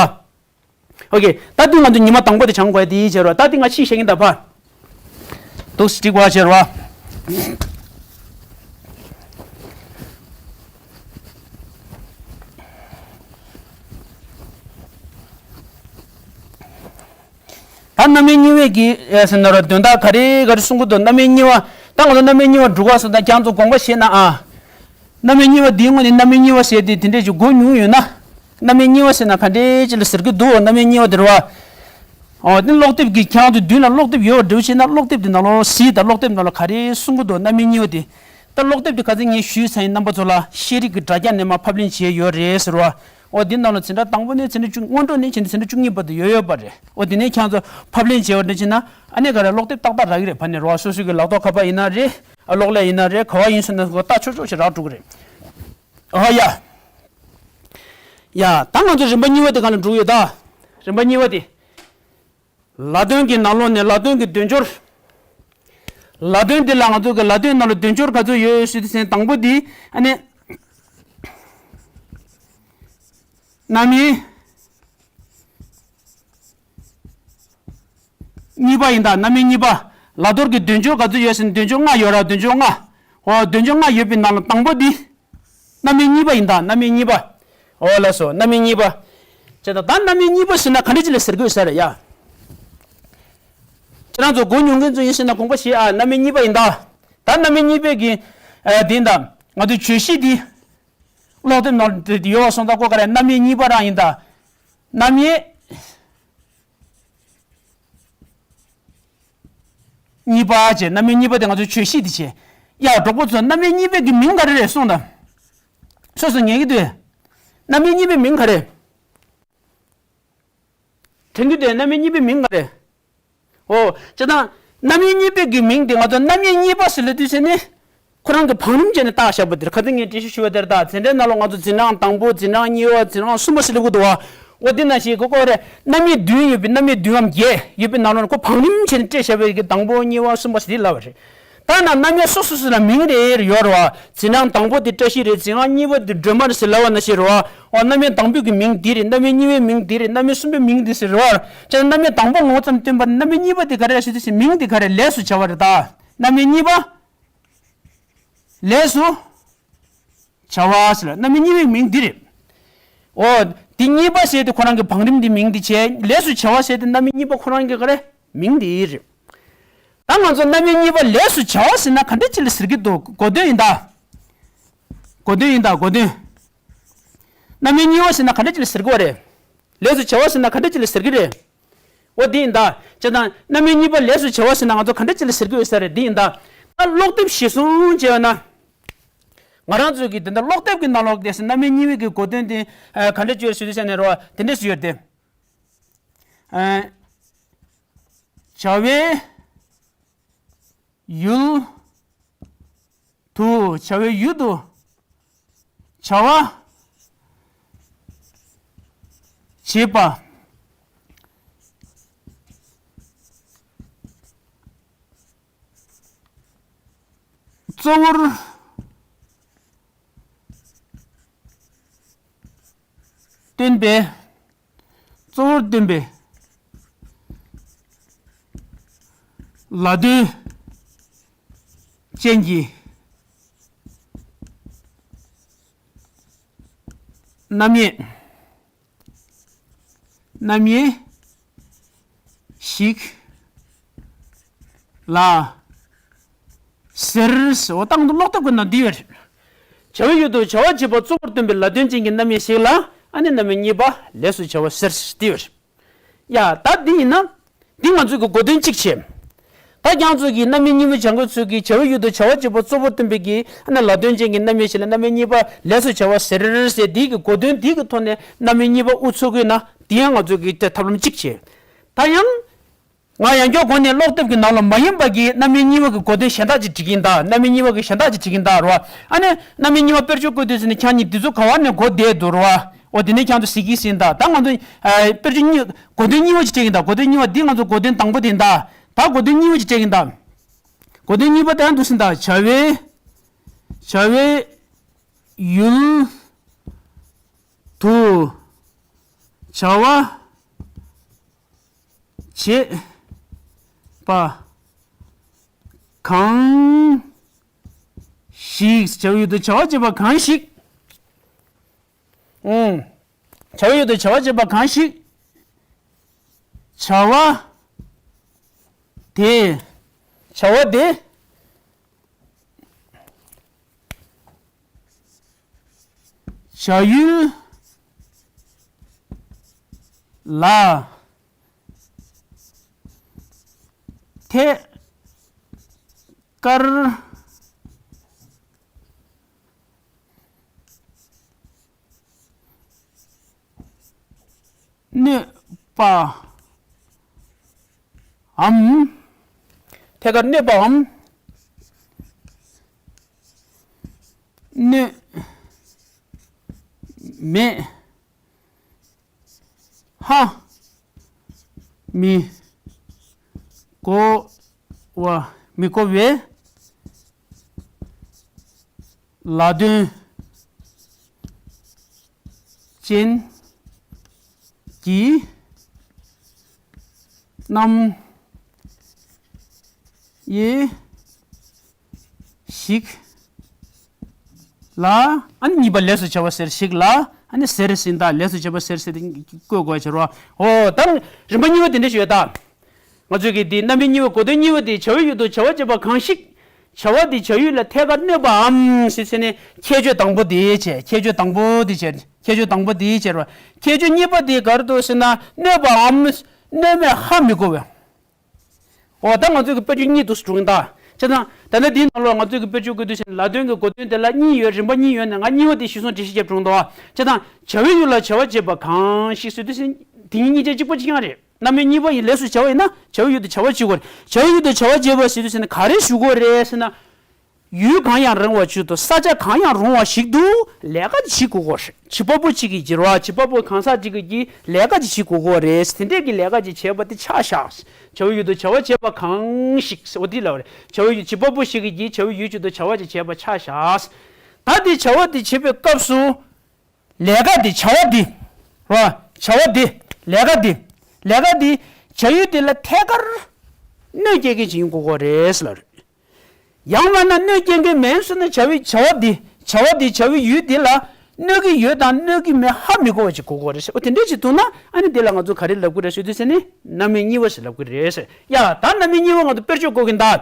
ཨོ་ཀེ། ད་དེ་ང་ཚོ་ཉི་མ་དང་པོ་དེ་སྦྱང་དགོས་དེ་བྱས་རོགས། ད་དེ་ང་ཕྱིས་བཞག་གི་ཡིན་ད་ཕ། འདུག་སེ་འགྲིག་པ་བྱས་རོགས། ད་རྣམ་དབྱེ་གཉིས་པའི་གི་ཨེ་ཟེར་ན་རོ་དོན་དག་ག་རེ་ག་རེ་གསུང་གི་འདུག་རྣམ་དབྱེ་གཉིས་པ། ད་ང་ཚོ་རྣམ་དབྱེ་གཉིས་པ་འགྲོ་ག་སོང་ད་ཁྱེད་ཚོ་དགོངས་པ་བཞེས་ན་ཨ། རྣམ་དབྱེ་གཉིས་པ་འདིའི་སྔོན་ནས་རྣམ་དབྱེ་གཉིས་པ་ཟེར་དེ་དེ་འདྲས་ཅིག་གོ་མྱོང་ཡོད་ན། རྣམ་དབྱེ་གཉིས་པ་ཟེར་ན་ག་འདྲས་ཅིག་ལ་ཟེར་གི་འདུག་རྣམ་དབྱེ་གཉིས་པ་དེ་རེད་བ། ཨོ་དེ་ཀློག་དེབ་ཀྱི་ཁྱེད་ཚོ་མདུན་ལ་ཀློག་དེབ་ཡོད་པ་འདྲ་བོ་བྱས་ན་ཀློག་དེབ་དེ་ནང་ལོགས་གཟིགས་དང་། ཀློག་དེབ་ནང་ལ་ག་རེ་གསུང་གི་འདུག་རྣམ་དབྱེ་གཉིས་པ་དེ། ད་ཀློག་དེབ་དེ་ཁ་སང་ངས་ཞུས་ཚར་ཡིན། རྣམ་པ་ཚོ་ལ་ཤེས་རིག་གི་དྲ་རྒྱ་ནས་མར་ཕབ་ལེན་བྱས་ཡོད་རེད་ཟེར་བ། ཨོ་འདི་ནང་ལ་འཛིན་གྲྭ་དང་པོ་ནས་འཛིན་གྲྭ་བཅུ། སྔོན་འགྲོ་ནས་བྱས་ནས་འཛིན་གྲྭ་བཅུ་གཉིས་བར་དུ་ཡོད་ཡོད་པ་རེད། ཨོ་དེ་ནས་ཁྱེད་ཚོ་ཕབ་ལེན་བྱས་པ་འདྲ་བྱས་ན་ཨ་ནི་ག་རེ་ཀློག་དེབ་ཏག་ཏག་རག་གི་རེད། ཕ་ནས་རོ་སོ་སོ་གི་ལག་ཐོགས་ཁ་པར་ཡིན་ན་རེད། ཨ་གློག་ཀླད་ཡིན་ན་རེད། ག་བ་ཡིན་ཟེར་ན་ཁོ་ལྟ་ཆོག་ཆོག་ཞིག་རག་འགྲོ་གི་རེད། ཨོ་ཡ། ཡ་ད་ང་ཚོ་རིམ་པ་གཉིས་པ་དེ་ག་ལ་འགྲོ་གི་ཡོད་ད། རིམ་པ་གཉིས་པ་དེ། ལ་དོན་གྱི་ནང་ལོགས་ནས་ལ་དོན་གྱི་དོན་སྦྱོར། ལ་དོན་འདི་ལ་ང་ཚོ་གི་ལ་དོན་ནང་ལ་དོན་སྦྱོར་ག་ཚོད་ཡོད་ཟེར་དུས་ཙམ་དང་པོ་འདི་ཨ་ནི་རྣམ་དབྱེ་གཉིས་པ་ཡིན་ད། རྣམ་དབྱེ་གཉིས་པ། ལ་དོན་གྱི་དོན་སྦྱོར་ག་ཚོད་ཡོད་ཟེར་ན་དོན་སྦྱོར་ལྔ་ཡོད་ར། དོན་སྦྱོར་ལྔ། འོ་དོན་སྦྱོར་ལྔ་ཡོད་པའི་ནང་ལ་དང་པོ་འདི། རྣམ་དབྱེ་གཉིས་པ་ཡིན་ད། རྣམ་དབྱེ་གཉིས་པ། འོ་ལགས་སོ། རྣམ་དབྱེ་གཉིས་པ། བྱས་ད་ད་རྣམ་དབྱེ་གཉིས་པ་ཟེར་ན་ག་འདྲ་ཅིག་ལ་ཟེར་དགོས་ས་རེད་ཡ། ཁྱེད་རང་ཚོ་གོ་མྱོང་མཁན་ཚོ་ཡིན་ཟེར་ན་དགོངས་པ་བཞེས་ཨ། རྣམ་དབྱེ་གཉིས་པ་ཡིན་ད། ད་རྣམ་དབྱེ་གཉིས་པའི་གི་ཨ་དེ་ཡིན་ད། ང་ཚོའི་བརྗོད་གཞི་འདི་ཀློག་དེབ་ནང་དུ་ཡོད་པ་སོང་ཙང་ཀོ་ག་རེ་རྣམ་དབྱེ་གཉིས་པ་རང་ཡིན་ད། རྣམ་དབྱེ་གཉིས་པ་བྱས། རྣམ་དབྱེ་གཉིས་པ་དེ་ང་ཚོའི་བརྗོད་གཞི་དེ་བྱས། ཡ་གྲོགས་པོ་ཚོ་རྣམ་དབྱེ་གཉིས་པའི་གི་མིང་ག་རེ་རེད་གསུངས་དང་། སོ་སོ་ཉན་གི་འདུག་རྣམ་དབྱེ་གཉིས་པའི་མིང་ག་རེ། དྲན་གི་འདུག་རྣམ་དབྱེ་གཉིས་པའི་མིང་ག་རེ། འོ། བྱས་ཙང་ རྣམ་དབྱེ་གཉིས་པའི་གི་མིང་དེ་ང་ཚོ་རྣམ་དབྱེ་གཉིས་པ་ཟེར་ལབ་དུས་ཙ་ནས། ཁོ་རང་གི་བང་རིམ་བྱས་ནས་བཏགས་བཞག་པ་དེར་ཁ་སང་ངས་འགྲེལ་བཤད་ཞུས་པ་དེར་ད་འཛིན་གྲྭའི་ནང་ལོགས་ང་ཚོ་འཛིན་གྲྭ་དང་པོ་འཛིན་གྲྭ་གཉིས་པ་འཛིན་གྲྭ་གསུམ་པ་ཟེར་ལབ་ཀྱི་འདུག་བ། འོ་དེ་ནང་བཞིན་གོ་གོ་རེད། རྣམ་དབྱེ་བདུན་ཡོད་པའི་རྣམ་དབྱེ་བདུན་འམ་བརྒྱད་ཡོད་པའི་ནང་ལོགས་ནས་ཁོ་བང་རིམ་བྱས་ནས་སྤྲད་བཞག་པའི་གི་དང་པོ་གཉིས་པ་གསུམ་པ་ཟེར་དེ་ལབ་པ་རེད། ད་ན་རྣམ་དབྱེ་སོ་སོ་སོ་ལ་མིང་རེ་རེ་ཡོད་རེད་བ། འཛིན་གྲྭ་དང་པོ་དེ་བཀྲ་ཤིས་རེད། འཛིན་གྲྭ་གཉིས་པ་དེ་སྒྲོལ་མ་རེད་ཟེར་ལབ་པ་ནང་བཞིན་རེད་བ། འོ་རྣམ་དབྱེ་དང་པོའི་གི་མིང་འདི་རེད། རྣམ་དབྱེ་གཉིས་པའི་མིང་འདི་རེད། རྣམ་དབྱེ་གསུམ་པའི་མིང་འདི་ཟེར་རེད་བ། བྱས་ན་རྣམ་དབྱེ་དང་པོ་ངོ་ཙམ་སྟོན་པ་ནི་རྣམ་དབྱེ་གཉིས་པ་དེ་ག་རེ་རེད་ཟེར་དུས་ཙ་མིང་དེ་ག་རེ་ལས་སུ་བྱ་བ་རེད་ད། རྣམ་དབྱེ་གཉིས་པ། ལས་སུ་བྱ་བ་ཟེར་ལ་རྣམ་དབྱེ་གཉིས་པའི་མིང་འདི་རེད། འོ། འདི་གཉིས་པ་ཟེར་དེ་ཁོ་རང་གི་བང་རིམ་འདི་མིང་འདི་བྱས། ལས་སུ་བྱ་བ་ཟེར་དེ་རྣམ་དབྱེ་གཉིས་པ་ཁོ་རང་གི་ག་རེ་མིང་འདི་རེད། ད་ང་ཚོ་རྣམ་དབྱེ་གཉིས་པ་ལས་སུ་བྱ་བ་ཟེར་ན་ག་འདྲ་ཅིག་ལ་ཟེར་གྱི་འདུག་གོ་དོན་ཡིན་ད། གོ་དོན་ཡིན་ད་གོ་དོན། རྣམ་དབྱེ་གཉིས་པ་ཟེར་ན་ག་འདྲ་ཅིག་ལ་ཟེར་གྱི་བ་རེད། ལས་སུ་བྱ་བ་ཟེར་ན་ག་འདྲ་ཅིག་ལ་ཟེར་གྱི་རེད། འོ་དེ་ཡིན་ད། བྱས་ཙང་རྣམ་དབྱེ་གཉིས་པ་ལས་སུ་བྱ་བ་ཟེར་ན་ང་ཚོ་ག་འདྲ་ཅིག་ལ་ཟེར་གྱི་ཡོད་ས་རེད། དེ་ཡིན་ད། ད་ཀློག་དེབ་གཞིར་བཟུང་བྱས་ན། ང་རང་ཚོའི་གི་དེ་འདྲ་ཀློག་དེབ་ཀྱི་ནང་ལོགས་དེ་རྣམ་དབྱེ་གཉིས་པའི་གི་གོ་དོན་དེ་ག་འདྲ་ཅིག་ཡོད་ཟེར་དུས་ཙ་ནས་རོ་དེ་འདྲ་ཞིག་ཡོད་དེ། བྱ་བའི་ཡུལ་དུ་བྱ་བའི་ཡུལ་དུ་བྱ་བ་བྱེད་པ། གཙོ་བོར་སྟོན་པའི། གཙོ་བོར་སྟོན་པའི་ལ་དོན་ཅན་གྱི་རྣམ་དབྱེ། རྣམ་དབྱེ་ཞིག་ལ་ཟེར། འོ་ད་ང་ཚོ་ཀློག་དེབ་ཀྱི་ནང་འདི་ཡོད་རེད། བྱ་བའི་ཡུལ་དུ་བྱ་བ་བྱེད་པ་གཙོ་བོར་སྟོན་པའི་ལ་དོན་ཅན་གྱི་རྣམ་དབྱེ་ཞིག་ལ་ཨ་ནི་རྣམ་དབྱེ་གཉིས་པ་ལས་སུ་བྱ་བ་ཟེར་འདི་ཡོད་རེད། ཡ་ད་འདི་ཡིན་ན། འདི་ང་ཚོའི་གི་གོ་དོན་གཅིག་བྱས། ད་ཁྱེད་ཚོའི་གི་རྣམ་དབྱེ་གཉིས་པ་སྦྱང་མཁན་ཚོའི་གི་བྱ་བའི་ཡུལ་དུ་བྱ་བ་བྱེད་པ་གཙོ་བོར་སྟོན་པའི་གི་ཨ་ནི་ལ་དོན་ཅན་གྱི་རྣམ་དབྱེ་ཞིག་ལ་རྣམ་དབྱེ་གཉིས་པ་ལས་སུ་བྱ་བ་ཟེར་ཟེར་འདི་གི་གོ་དོན་འདི་གི་ཐོག་ནས་རྣམ་དབྱེ་གཉིས་པ་དབུ་ཚུགས་དགོས་ན་འདི་ཡང་ང་ཚོའི་གི་ཐབས་ལམ་གཅིག་བྱས། ད་ཡང་། ང་ཡང་སྐྱར་གོང་ནས་ཀློག་དེབ་ཀྱི་ནང་ལ་མ་ཡིན་པ་གི་རྣམ་དབྱེ་གཉིས་པ་གི་གོ་དོན་གཞན་དག་ཅིག་བྲིས་ཀྱིན་གདའ། རྣམ་དབྱེ་གཉིས་པ་གི་གཞན་དག་ཅིག་བྲིས་ཀྱིན་གདའ་རོ། ཨ་ནི་རྣམ་དབྱེ་གཉིས་པ་དཔེར་བརྗོད་བཀོད་དུས་ཟིན་ནས་ཁྱེད་ཉིད་འདི་ཚོ་ག་བ་ནས་གོ་བསྡད་འདུག་རོ། འོ་དེ་ནས་ཁྱེད་ཚོ་གཟིགས་ཀྱིས་ཟིན་གདའ། ད་ང་ཚོ་ཨ་དཔེར་བརྗོད་གཉིས་གོ་དོན་གཉིས་པ་ཅིག་སྤྲད་ཀྱིན་གདའ། གོ་དོན་གཉིས་པ་འདི་ང་ཚོ་གོ་དོན་དང་པོ་དེ་ཡིན་གདའ། ད་གོ་དོན་གཉིས་པ་ཅིག་སྤྲད་ཀྱིན་གདའ། གོ་དོན་གཉིས་པ་དེ་ཡང་འདུག་ཟིན་གདའ། བྱ་བའི་བྱ་བའི་ཡུལ་དུ་བྱ་བ་བྱེད་པ་གང་ཞིག་བྱ་བའི་ཡུལ་དུ་བྱ་བ་བྱེད་པ་གང་ཞིག་ཨུམ། བྱ་བའི་ཡུལ་དུ་བྱ་བ་བྱེད་པ་གང་ཞིག་བྱ་བ་དེ། བྱ་བ་དེ། བྱ་ཡུལ་ལ་ཐད་ཀར་གནོད་པའམ། ཐད་ཀར་གནོད་པའམ། གནོད་མེད། ཧ། མི་གོ་བ་མི་གོ་བའི་ལ་དོན་ཅན་གྱི་རྣམ་དབྱེ་ཞིག་ལ། ཨ་ནི་གཉིས་པ་ལས་སུ་བྱ་བ་ཟེར་ཞིག་ལ། ཨ་ནི་ཟེར་ཟིན་ད་ལས་སུ་བྱ་བ་ཟེར་ཟེར་ཏེ་བཀོད་དགོས་ཕྱིར་རོ། འོ་ད་རིམ་པ་གཉིས་པ་དེ་འདྲ་ཞིག་ཡོད་ད། ང་ཚོས་ཀྱི་འདི་རྣམ་དབྱེ་གཉིས་པ་གོ་དོན་གཉིས་པ་དེ་བྱ་བའི་ཡུལ་དུ་བྱ་བ་བྱེད་པ་གང་ཞིག་བྱ་བ་དེ་བྱ་ཡུལ་ལ་ཐད་ཀར་གནོད་པའམ་ཞེས་ཟེར་ནས་ཁྱད་ཆོས་དང་པོ་དེ་བྱས། ཁྱད་ཆོས་དང་པོ་དེ་བྱས། ཁྱད་ཆོས་དང་པོ་དེ་བྱས་རོ། ཁྱད་ཆོས་གཉིས་པ་དེ་ག་རེ་འདུག་ཟེར་ན་གནོད་པའམ་གནོད་མེད་ཧ་མི་གོ་བས། འོ་ད་ང་ཚོས་ཀྱི་དཔེར་བརྗོད་གཉིས་འདུག་སེ་གྲུབ་ཀྱིན་གདའ། བྱས་ཙང་ད་ལྟ་འདིའི་ནང་ལོགས་ང་ཚོས་ཀྱི་དཔེར་བརྗོད་བཀོད་དུས་ཟེར་ན་ལ་དོན་གྱི་གོ་དོན་དེ་ལ་གཉིས་ཡོད། རིམ་པ་གཉིས་ཡོད་ནས་ང་གཉིས་པ་དེ་གཞིར་བཟུང་འགྲེལ་བཤད་བརྒྱབ་གྲུབ་འདུག་བ། བྱས་ཙང་བྱ་བའི་ཡུལ་ལ་བྱ་བ་བྱེད་པ་གང་ཞིག་ཟེར་དུས་ཟེར་ན་དེ་གཉིས་གཉིས་ཆ་གཅིག་པ་གཅིག་རྐྱང་རེད། རྣམ་དབྱེ་གཉིས་པ་ཡི་ལས་སུ་བྱ་བ་ཡིན་ན་བྱ་བའི་ཡུལ་དུ་བྱ་བ་བྱེད་དགོས་རེད། བྱ་བའི་ཡུལ་དུ་བྱ་བ་བྱེད་པ་ཟེར་དུས་ཟེར་ན་ག་རེ་ཞུ་དགོས་རེད་ཟེར་ན། ཡུལ་གང་ཡང་རུང་བ་བྱེད་དུ་ས་ཆ་གང་ཡང་རུང་བ་ཞིག་ཏུ་ལས་ཀ་ཅིག་བྱེད་དགོས་རེད། བྱེད་པ་པོ་གཅིག་གིས་བྱེད་རོགས། བྱེད་པ་པོ་གང་ཟག་གཅིག་གིས་ལས་ཀ་ཅིག་བྱེད་དགོས་རེད། དེ་འདྲས་ཀྱི་ལས་ཀ་ཅིག་བྱས་པ་དེ་ཆ་བཞག་བྱ་བའི་ཡུལ་དུ་བྱ་བ་བྱེད་པ་གང་ཞིག་ཟེར་བ་དེ་ལབ་རེད། བྱ་བའི་ཡུལ་བྱེད་པ་པོ་ཞིག་གིས་བྱ་བའི་ཡུལ་ཅིག་ཏུ་བྱ་བ་ཅིག་བྱས་པ་ཆ་བཞག་ད་དེ་བྱ་བ་དེ་བྱེད་པའི་སྐབས་སུ། ལས་ཀ་དེ་བྱ་བ་དེ། རོ། བྱ་བ་དེ། ལས་ཀ་དེ། ལས་ཀ་དེ། བྱ་ཡུལ་དེ་ལ་ཐད་ཀར་གནོད་སྐྱེལ་མཁན་ཅིག་ཡིན་དགོས་ཀྱི་རེད་ལབ་རེད། ཡང་མིན་ན་གནོད་སྐྱེལ་མཁན་མིན་ཟེར་ན་བྱ་བའི་བྱ་བ་དེ། བྱ་བ་དེ་བྱ་བའི་ཡུལ་དེ་ལ་གནོད་ཀྱི་ཡོད་དང་གནོད་ཀྱི་མེད་ཧ་མི་གོ་བ་ཅིག་དགོས་ཀྱི་རེད་ཟེར། འོ་དེ་འདྲས་ཅིག་འདུག་ན་ཨ་ནི་དེ་ལ་ང་ཚོ་ག་རེ་ལབ་ཀྱི་རེད་ཟེར་དུས་ཟེར་ནི་རྣམ་དབྱེ་གཉིས་པ་ཞིག་ལབ་ཀྱི་རེད་ཟེར། ཡ་ད་རྣམ་དབྱེ་གཉིས་པ་ང་ཚོ་དཔེར་བརྗོད་བཀོད་ཀྱིན་གདའ།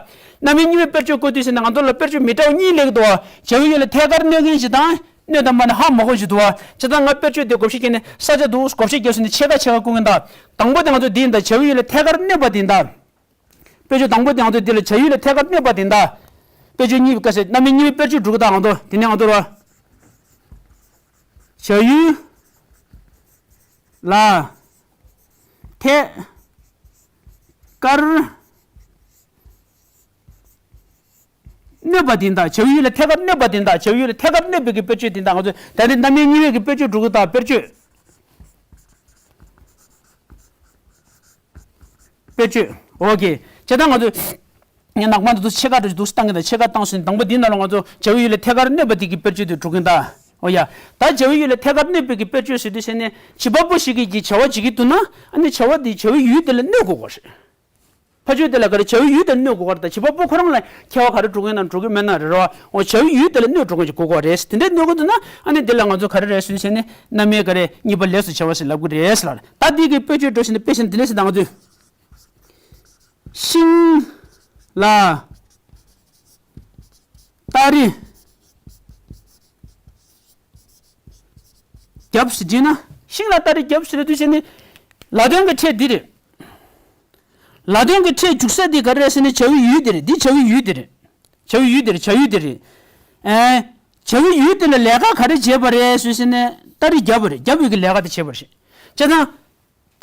རྣམ་དབྱེ་གཉིས་པའི་དཔེར་བརྗོད་བཀོད་དུས་ཟེར་ན་ང་ཚོ་ལ་དཔེར་བརྗོད་མི་འདྲ་བ་གཉིས་སླེབས་ཀྱི་འདུག་བ། བྱ་བའི་ཡུལ་ལ་ཐད་ཀར་གནོད་མཁན་ཞིག་དང་། གནོད་དང་མ་ནི་ཧ་མ་གོ་ཞིག་འདུག་བ། བྱས་ཙང་ང་དཔེར་བརྗོད་དེ་བགོ་བཤའ་བརྒྱབ་ནས་ས་ཆ་དུ་བགོ་བཤའ་བརྒྱབ་ཟིན་ནས་ཕྱེད་ཀ་ཕྱེད་ཀ་བསྐུར་གྱིན་གདའ། དང་པོ་དེ་ང་ཚོ་འདི་ཡིན་ད། བྱ་བའི་ཡུལ་ལ་ཐད་ཀར་གནོད་པ་དེ་ཡིན་ད། དཔེར་བརྗོད་དང་པོ་དེ་ང་ཚོ་འདི་ལ་བྱ་ཡུལ་ལ་ཐད་ཀར་གནོད་པ་དེ་ཡིན་ད། དཔེར་བརྗོད་གཉིས་པའི་སྐབས་སུ་རྣམ་དབྱེ་གཉིས་པའི་དཔེར་བརྗོད་འགྲོ་གི་ད་ང་ཚོ་དེ་ནས་ང་ཚོ་ར། བྱ་ཡུལ་ལ་ཐད་ཀར་གནོད་པ་དེ་ཡིན་ད། བྱ་བའི་ཡུལ་ལ་ཐད་ཀར་གནོད་པ་དེ་ཡིན་ད། བྱ་བའི་ཡུལ་ལ་ཐད་ཀར་གནོད་པའི་གི་དཔེར་བརྗོད་དེ་ཡིན་ད། ང་ཚོ་ད་ནི་རྣམ་དབྱེ་གཉིས་པའི་གི་དཔེར་བརྗོད་འགྲོ་གི་ད། དཔེར་བརྗོད། དཔེར་བརྗོད། ཨོ་ཀེ། བྱས་ཙང་ང་ཚོ། ངས་ནག་པང་དུ་ཕྱེད་ཀ་འགྲོ་ཞིག་འདུག་སེ་བཏང་གི་ད། ཕྱེད་ཀ་བཏང་སོང་། དང་པོ་འདི་ནང་ལ་ང་ཚོ་བྱ་བའི་ཡུལ་ལ་ཐད་ཀར་གནོད་པ་དེ་གི་དཔེར་བརྗོད་དེ་འགྲོ་གི་ད། ཨོ་ཡ། ད་བྱ་བའི་ཡུལ་ལ་ཐད་ཀར་གནོད་པའི་གི་དཔེར་བརྗོད་ཟེར་དུས་ཟེར་ནས་བྱེད་པ་པོ་ཞིག་གིས་ཀྱི་བྱ་བ་བྱེད་ཀྱི་འདུག་ན་ཨ་ནི་བྱ་བ་དེ་བྱ་བའི་ཡུལ་དེ་ལ་གནོད་དགོས་པ་རེད། ཕ་ཆོས་དེ་ལ་ག་རེ་བྱ་བའི་ཡུལ་དེར་གནོད་དགོས་པ་རེད་ད། བྱེད་པ་པོ་ཁོ་རང་ལ་ཁྱད་པར་ག་རེ་འགྲོ་གི་ཡིན་ན་འགྲོ་གི་མེད་ན་རེད་རོ། འོ་བྱ་བའི་ཡུལ་དེ་ལ་གནོད་འགྲོ་མཁན་ཅིག་དགོས་ཀྱི་རེད། དེ་འདྲའི་གནོད་ཀྱི་འདུག་ན་ཨ་ནི་འདི་ལ་ང་ཚོ་ག་རེ་རེད་ཟེར་ཟེར་ནས་རྣམ་དབྱེ་ག་རེ་གཉིས་པ་ལས་སུ་བྱ་བ་ཞིག་ལབ་ཀྱི་རེད་ཟེར་ལ། ད་འདི་གི་དཔེ་བརྗོད་འགྲོ་ཞིག་ནས་དཔེ་ཞིག་འདི་ལས་སུ་ད་ང་ཚོས་ཤིང་ལ་སྟ་རེ་རྒྱབ་ཟེར་བྱས་ན། ཤིང་ལ་སྟ་རེ་རྒྱབ་ཟེར་དུས་ཟེར་ནས་ལ་དོན་གྱི་ཕྲད་འདི་རེད། ལ་དོན་གྱི་ཕྲད་འཇུག་ས་འདི་ག་རེ་རེད་ཟེར་ན་བྱ་བའི་ཡུལ་དེ་རེད། འདི་བྱ་བའི་ཡུལ་དེ་རེད། བྱ་བའི་ཡུལ་དེ་རེད། བྱ་ཡུལ་དེ་རེད། ཨེ། བྱ་བའི་ཡུལ་དེ་ལ་ལས་ཀ་ག་རེ་བྱས་པ་རེད་ཟེར་ཟེར་ན་སྟ་རེ་བརྒྱབ་པ་རེད། བརྒྱབ་པའི་གི་ལས་ཀ་དེ་བྱས་པ་རེད། བྱས་ཙང་།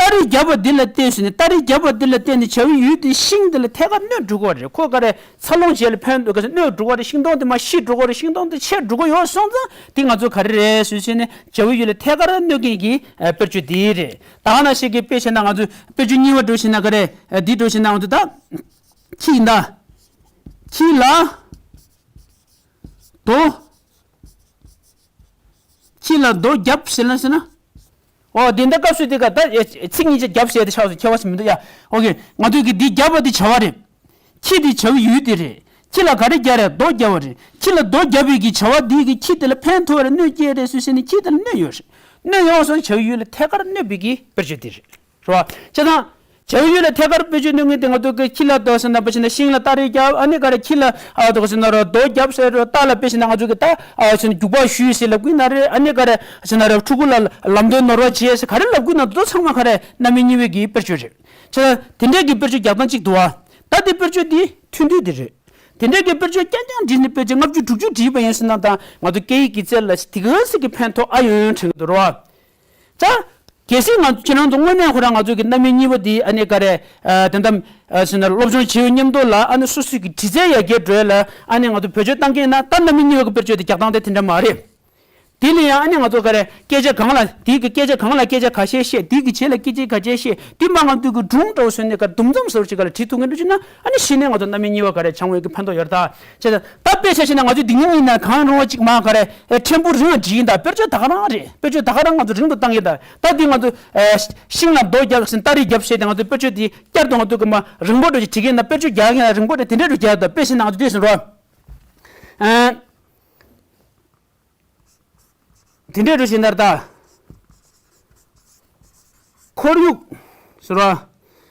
སྟ་རེ་བརྒྱབ་པ་འདི་ལ་བརྟེན་ཟེར་ནས་སྟ་རེ་བརྒྱབ་པ་འདི་ལ་བརྟེན་ནས་བྱ་བའི་ཡུལ་དེ་ཤིང་དེ་ལ་ཐད་ཀར་གནོད་འགྲོ་གི་རེད། ཁོ་ག་རེ་འཚར་ལོངས་བྱས་ལ་ཕན་འདོགས་ག་ས་གནོད་འགྲོ་གི་རེད། ཤིང་སྡོང་དེ་མར་ཤི་འགྲོ་གི་རེད། ཤིང་སྡོང་དེ་ཆད་འགྲོ་གི་ཡོད་སོང་ཙང་དེ་ང་ཚོ་ག་རེ་རེད་ཟེར་ཟེར་ནས་བྱ་བའི་ཡུལ་ལ་ཐད་ཀར་གནོད་མཁན་གྱི་དཔེར་བརྗོད་འདི་རེད། ད་ག་ནང་བཞིན་གྱི་དཔེ་བྱས་ན་ང་ཚོས་དཔེར་བརྗོད་གཉིས་པ་འགྲོ་བྱས་ན་ག་རེ། འདི་འགྲོ་བྱས་ན་ང་ཚོས་ད། ཁྱི་ཡིན་ད། ཁྱི་ལ། རྡོ། ཁྱི་ལ་རྡོ་རྒྱབ་ཟེར་ན་ཟེར་ན། འོ་དེ་འདྲ་སྐབས་སུ་དེ་ག་ད་ཚིག་གཉིས་ཆ་རྒྱབ་ཟེར་དེ་ཆགས་སུ་ཁྱད་པར་ཞིག་མི་འདུག་ཡ། འོ་ཀེ། ང་ཚོས་ཀྱི་འདི་རྒྱབ་པ་དེ་བྱ་བ་རེད། ཁྱི་དེ་བྱ་བའི་ཡུལ་དེ་རེད། ཁྱི་ལ་ག་རེ་རྒྱབ་རེད། རྡོ་རྒྱབ་པ་རེད། ཁྱི་ལ་རྡོ་རྒྱབ་པའི་གི་བྱ་བ་འདི་གི་ཁྱི་དེ་ལ་ཕན་ཐོགས་རེད། གནོད་སྐྱེལ་རེད་ཟེར་ཟེར་ནས་ཁྱི་དེ་ལ་གནོད་ཡོད་རེད། གནོད་ཡོང་སོང་བྱ་བའི་ཡུལ་ལ་ཐད་ཀར་གནོད་པའི་གི་དཔེར་བརྗོད་དེ་རེད། རེད་བ། བྱས་ཙང་། བྱ་བའི་ཡུལ་ལ་ཐད་ཀར་དཔེར་བརྗོད་གནོད་མཁན་དེ་ང་ཚོ་གི་ཁྱི་ལ་རྡོ་ཟེར་ན་པ་བྱས་ན་ཤིང་ལ་སྟ་རེ་རྒྱབ། ཨ་ནི་ག་རེ་ཁྱི་ལ་ཨ་རྡོ་ཟེར་ན་རོ་རྡོ་རྒྱབ་ཟེར་རོ། རྟ་ལ་དཔེ་བྱས་ན་ང་ཚོ་གི་རྟ་ཨ་ཟེར་ན་རྒྱུག་པ་གཞུས་ཟེར་ལབ་ཀྱི་ན་རེད། ཨ་ནི་ག་རེ་ཟེར་ན་རོ་ཕྲུ་གུ་ལ་ལམ་སྟོན་ནོར་བ་བྱས་ཟེར་ག་རེ་ལབ་ཀྱི་ན་དེ་ཚོ་ཚང་མ་ག་རེ་རྣམ་དབྱེ་གཉིས་པའི་གི་དཔེར་བརྗོད་རེད། བྱས་ཙང་དེ་འདྲའི་གི་དཔེར་བརྗོད་རྒྱག་སྟངས་གཅིག་འདུག་བ། ད་དེ་དཔེར་བརྗོད་འདི་ཐུང་ཐུང་དེ་རེད། དེ་འདྲའི་གི་དཔེར་བརྗོད་རྐྱང་རྐྱང་བྲིས་ནས་དཔེར་བརྗོད་ལྔ་བཅུ་དྲུག་ཅུ་བྲིས་པ་ཡིན་ཟེར་ན་ད་ང་ཚོ་སྐད་ཡིག་གི་རྩལ་ལ་དེ་ག་ཚོད་ཀྱི་ཕན་ཐོགས་ཨ་ཡོང་ཡོང་དྲན་གྱི་འདུག་རོ། ད། གལ་སྲིད་ང་ཁྱེད་རང་ཚོ་དངོས་གནས་ཁོ་རང་ང་ཚོ་གི་རྣམ་དབྱེ་གཉིས་པ་འདི་ཨ་ནི་ག་རེ། ཨ་དེ་འདྲ་ཨ་ཟེར་ན་སློབ་སྦྱོང་བྱེད་ཡོད་མཉམ་དུ་ལ་ཨ་ནི་སོ་སོའི་གི་དྲི་རྩད་ཡར་རྒྱས་འགྲོ་ཡ་ལ་ཨ་ནི་ང་ཚོ་བེད་སྤྱོད་བཏང་གི་ཡིན་ན་ད་རྣམ་དབྱེ་གཉིས་པ་གི་དཔེར་བརྗོད་དེ་རྒྱག་སྟངས་དེ་དེ་འདྲ་མ་རེད། དེ་ལ་ཡང་ཨ་ནི་ང་ཚོ་ག་རེ་སྐད་ཆ་གང་ལ་དེའི་གི་སྐད་ཆ་གང་ལ་སྐད་ཆ་ཁ་ཤས་བཤད། དེའི་གི་རྗེས་ལ་སྐད་ཆ་ཁ་ཤས་བཤད། དེ་མ་ང་ཚོ་གི་སྒྲུང་འདྲ་བོ་བཟོས་ནས་ག་རེ་དུམ་མཚམས་བཟོ་ཅིག་ག་ལ་བྲིས་ཐུབ་མཁན་འདྲ་བྱུང་ན་ཨ་ནི་གཞི་ནས་ང་ཚོ་རྣམ་དབྱེ་གཉིས་པ་ག་རེ་སྦྱང་བའི་གི་ཕན་ཐོགས་ཡོད་རེད་ད། བྱས་ཙང་ད་དཔེ་ཆ་བཞག་ན་ང་ཚོས་འདི་གཉིས་གཉིས་ནས་གང་རུང་བ་གཅིག་མ་ག་རེ་ཕྲན་བུ་རིང་བ་བྲིས་ཡིན་ད། དཔེར་བརྗོད་ད་ག་རང་རེད། དཔེར་བརྗོད་ད་ག་རང་ང་ཚོ་རིང་དུ་བཏང་ཡིན་ད། ད་འདི་ང་ཚོ་ཨེ་ཤིང་ལ་རྡོ་རྒྱབ་ཟིན་སྟ་རེ་རྒྱབ་བྱས་ཏེ་ང་ཚོ་དཔེར་བརྗོད་འདི་བསྐྱར་དུ་ང་ཚོ་གི་མ་རིང་པོ་འགྲོ་ཅིག་བྲིས་ཡིན་ད། དཔེར་བརྗོད་རྒྱག་ཡིན་ན་རིང་པོ་འགྲོ་དེ་འདྲས་འགྲོ་རྒྱག་ད། དཔེ་བྱས་ན་ང་ཚོ་འདི་ཟིན་རོགས། ཨེ། དེ་འདྲས་འགྲོ་བཞིན་ནར་ད། ཁོར་ཡུག་ཟེར་བ།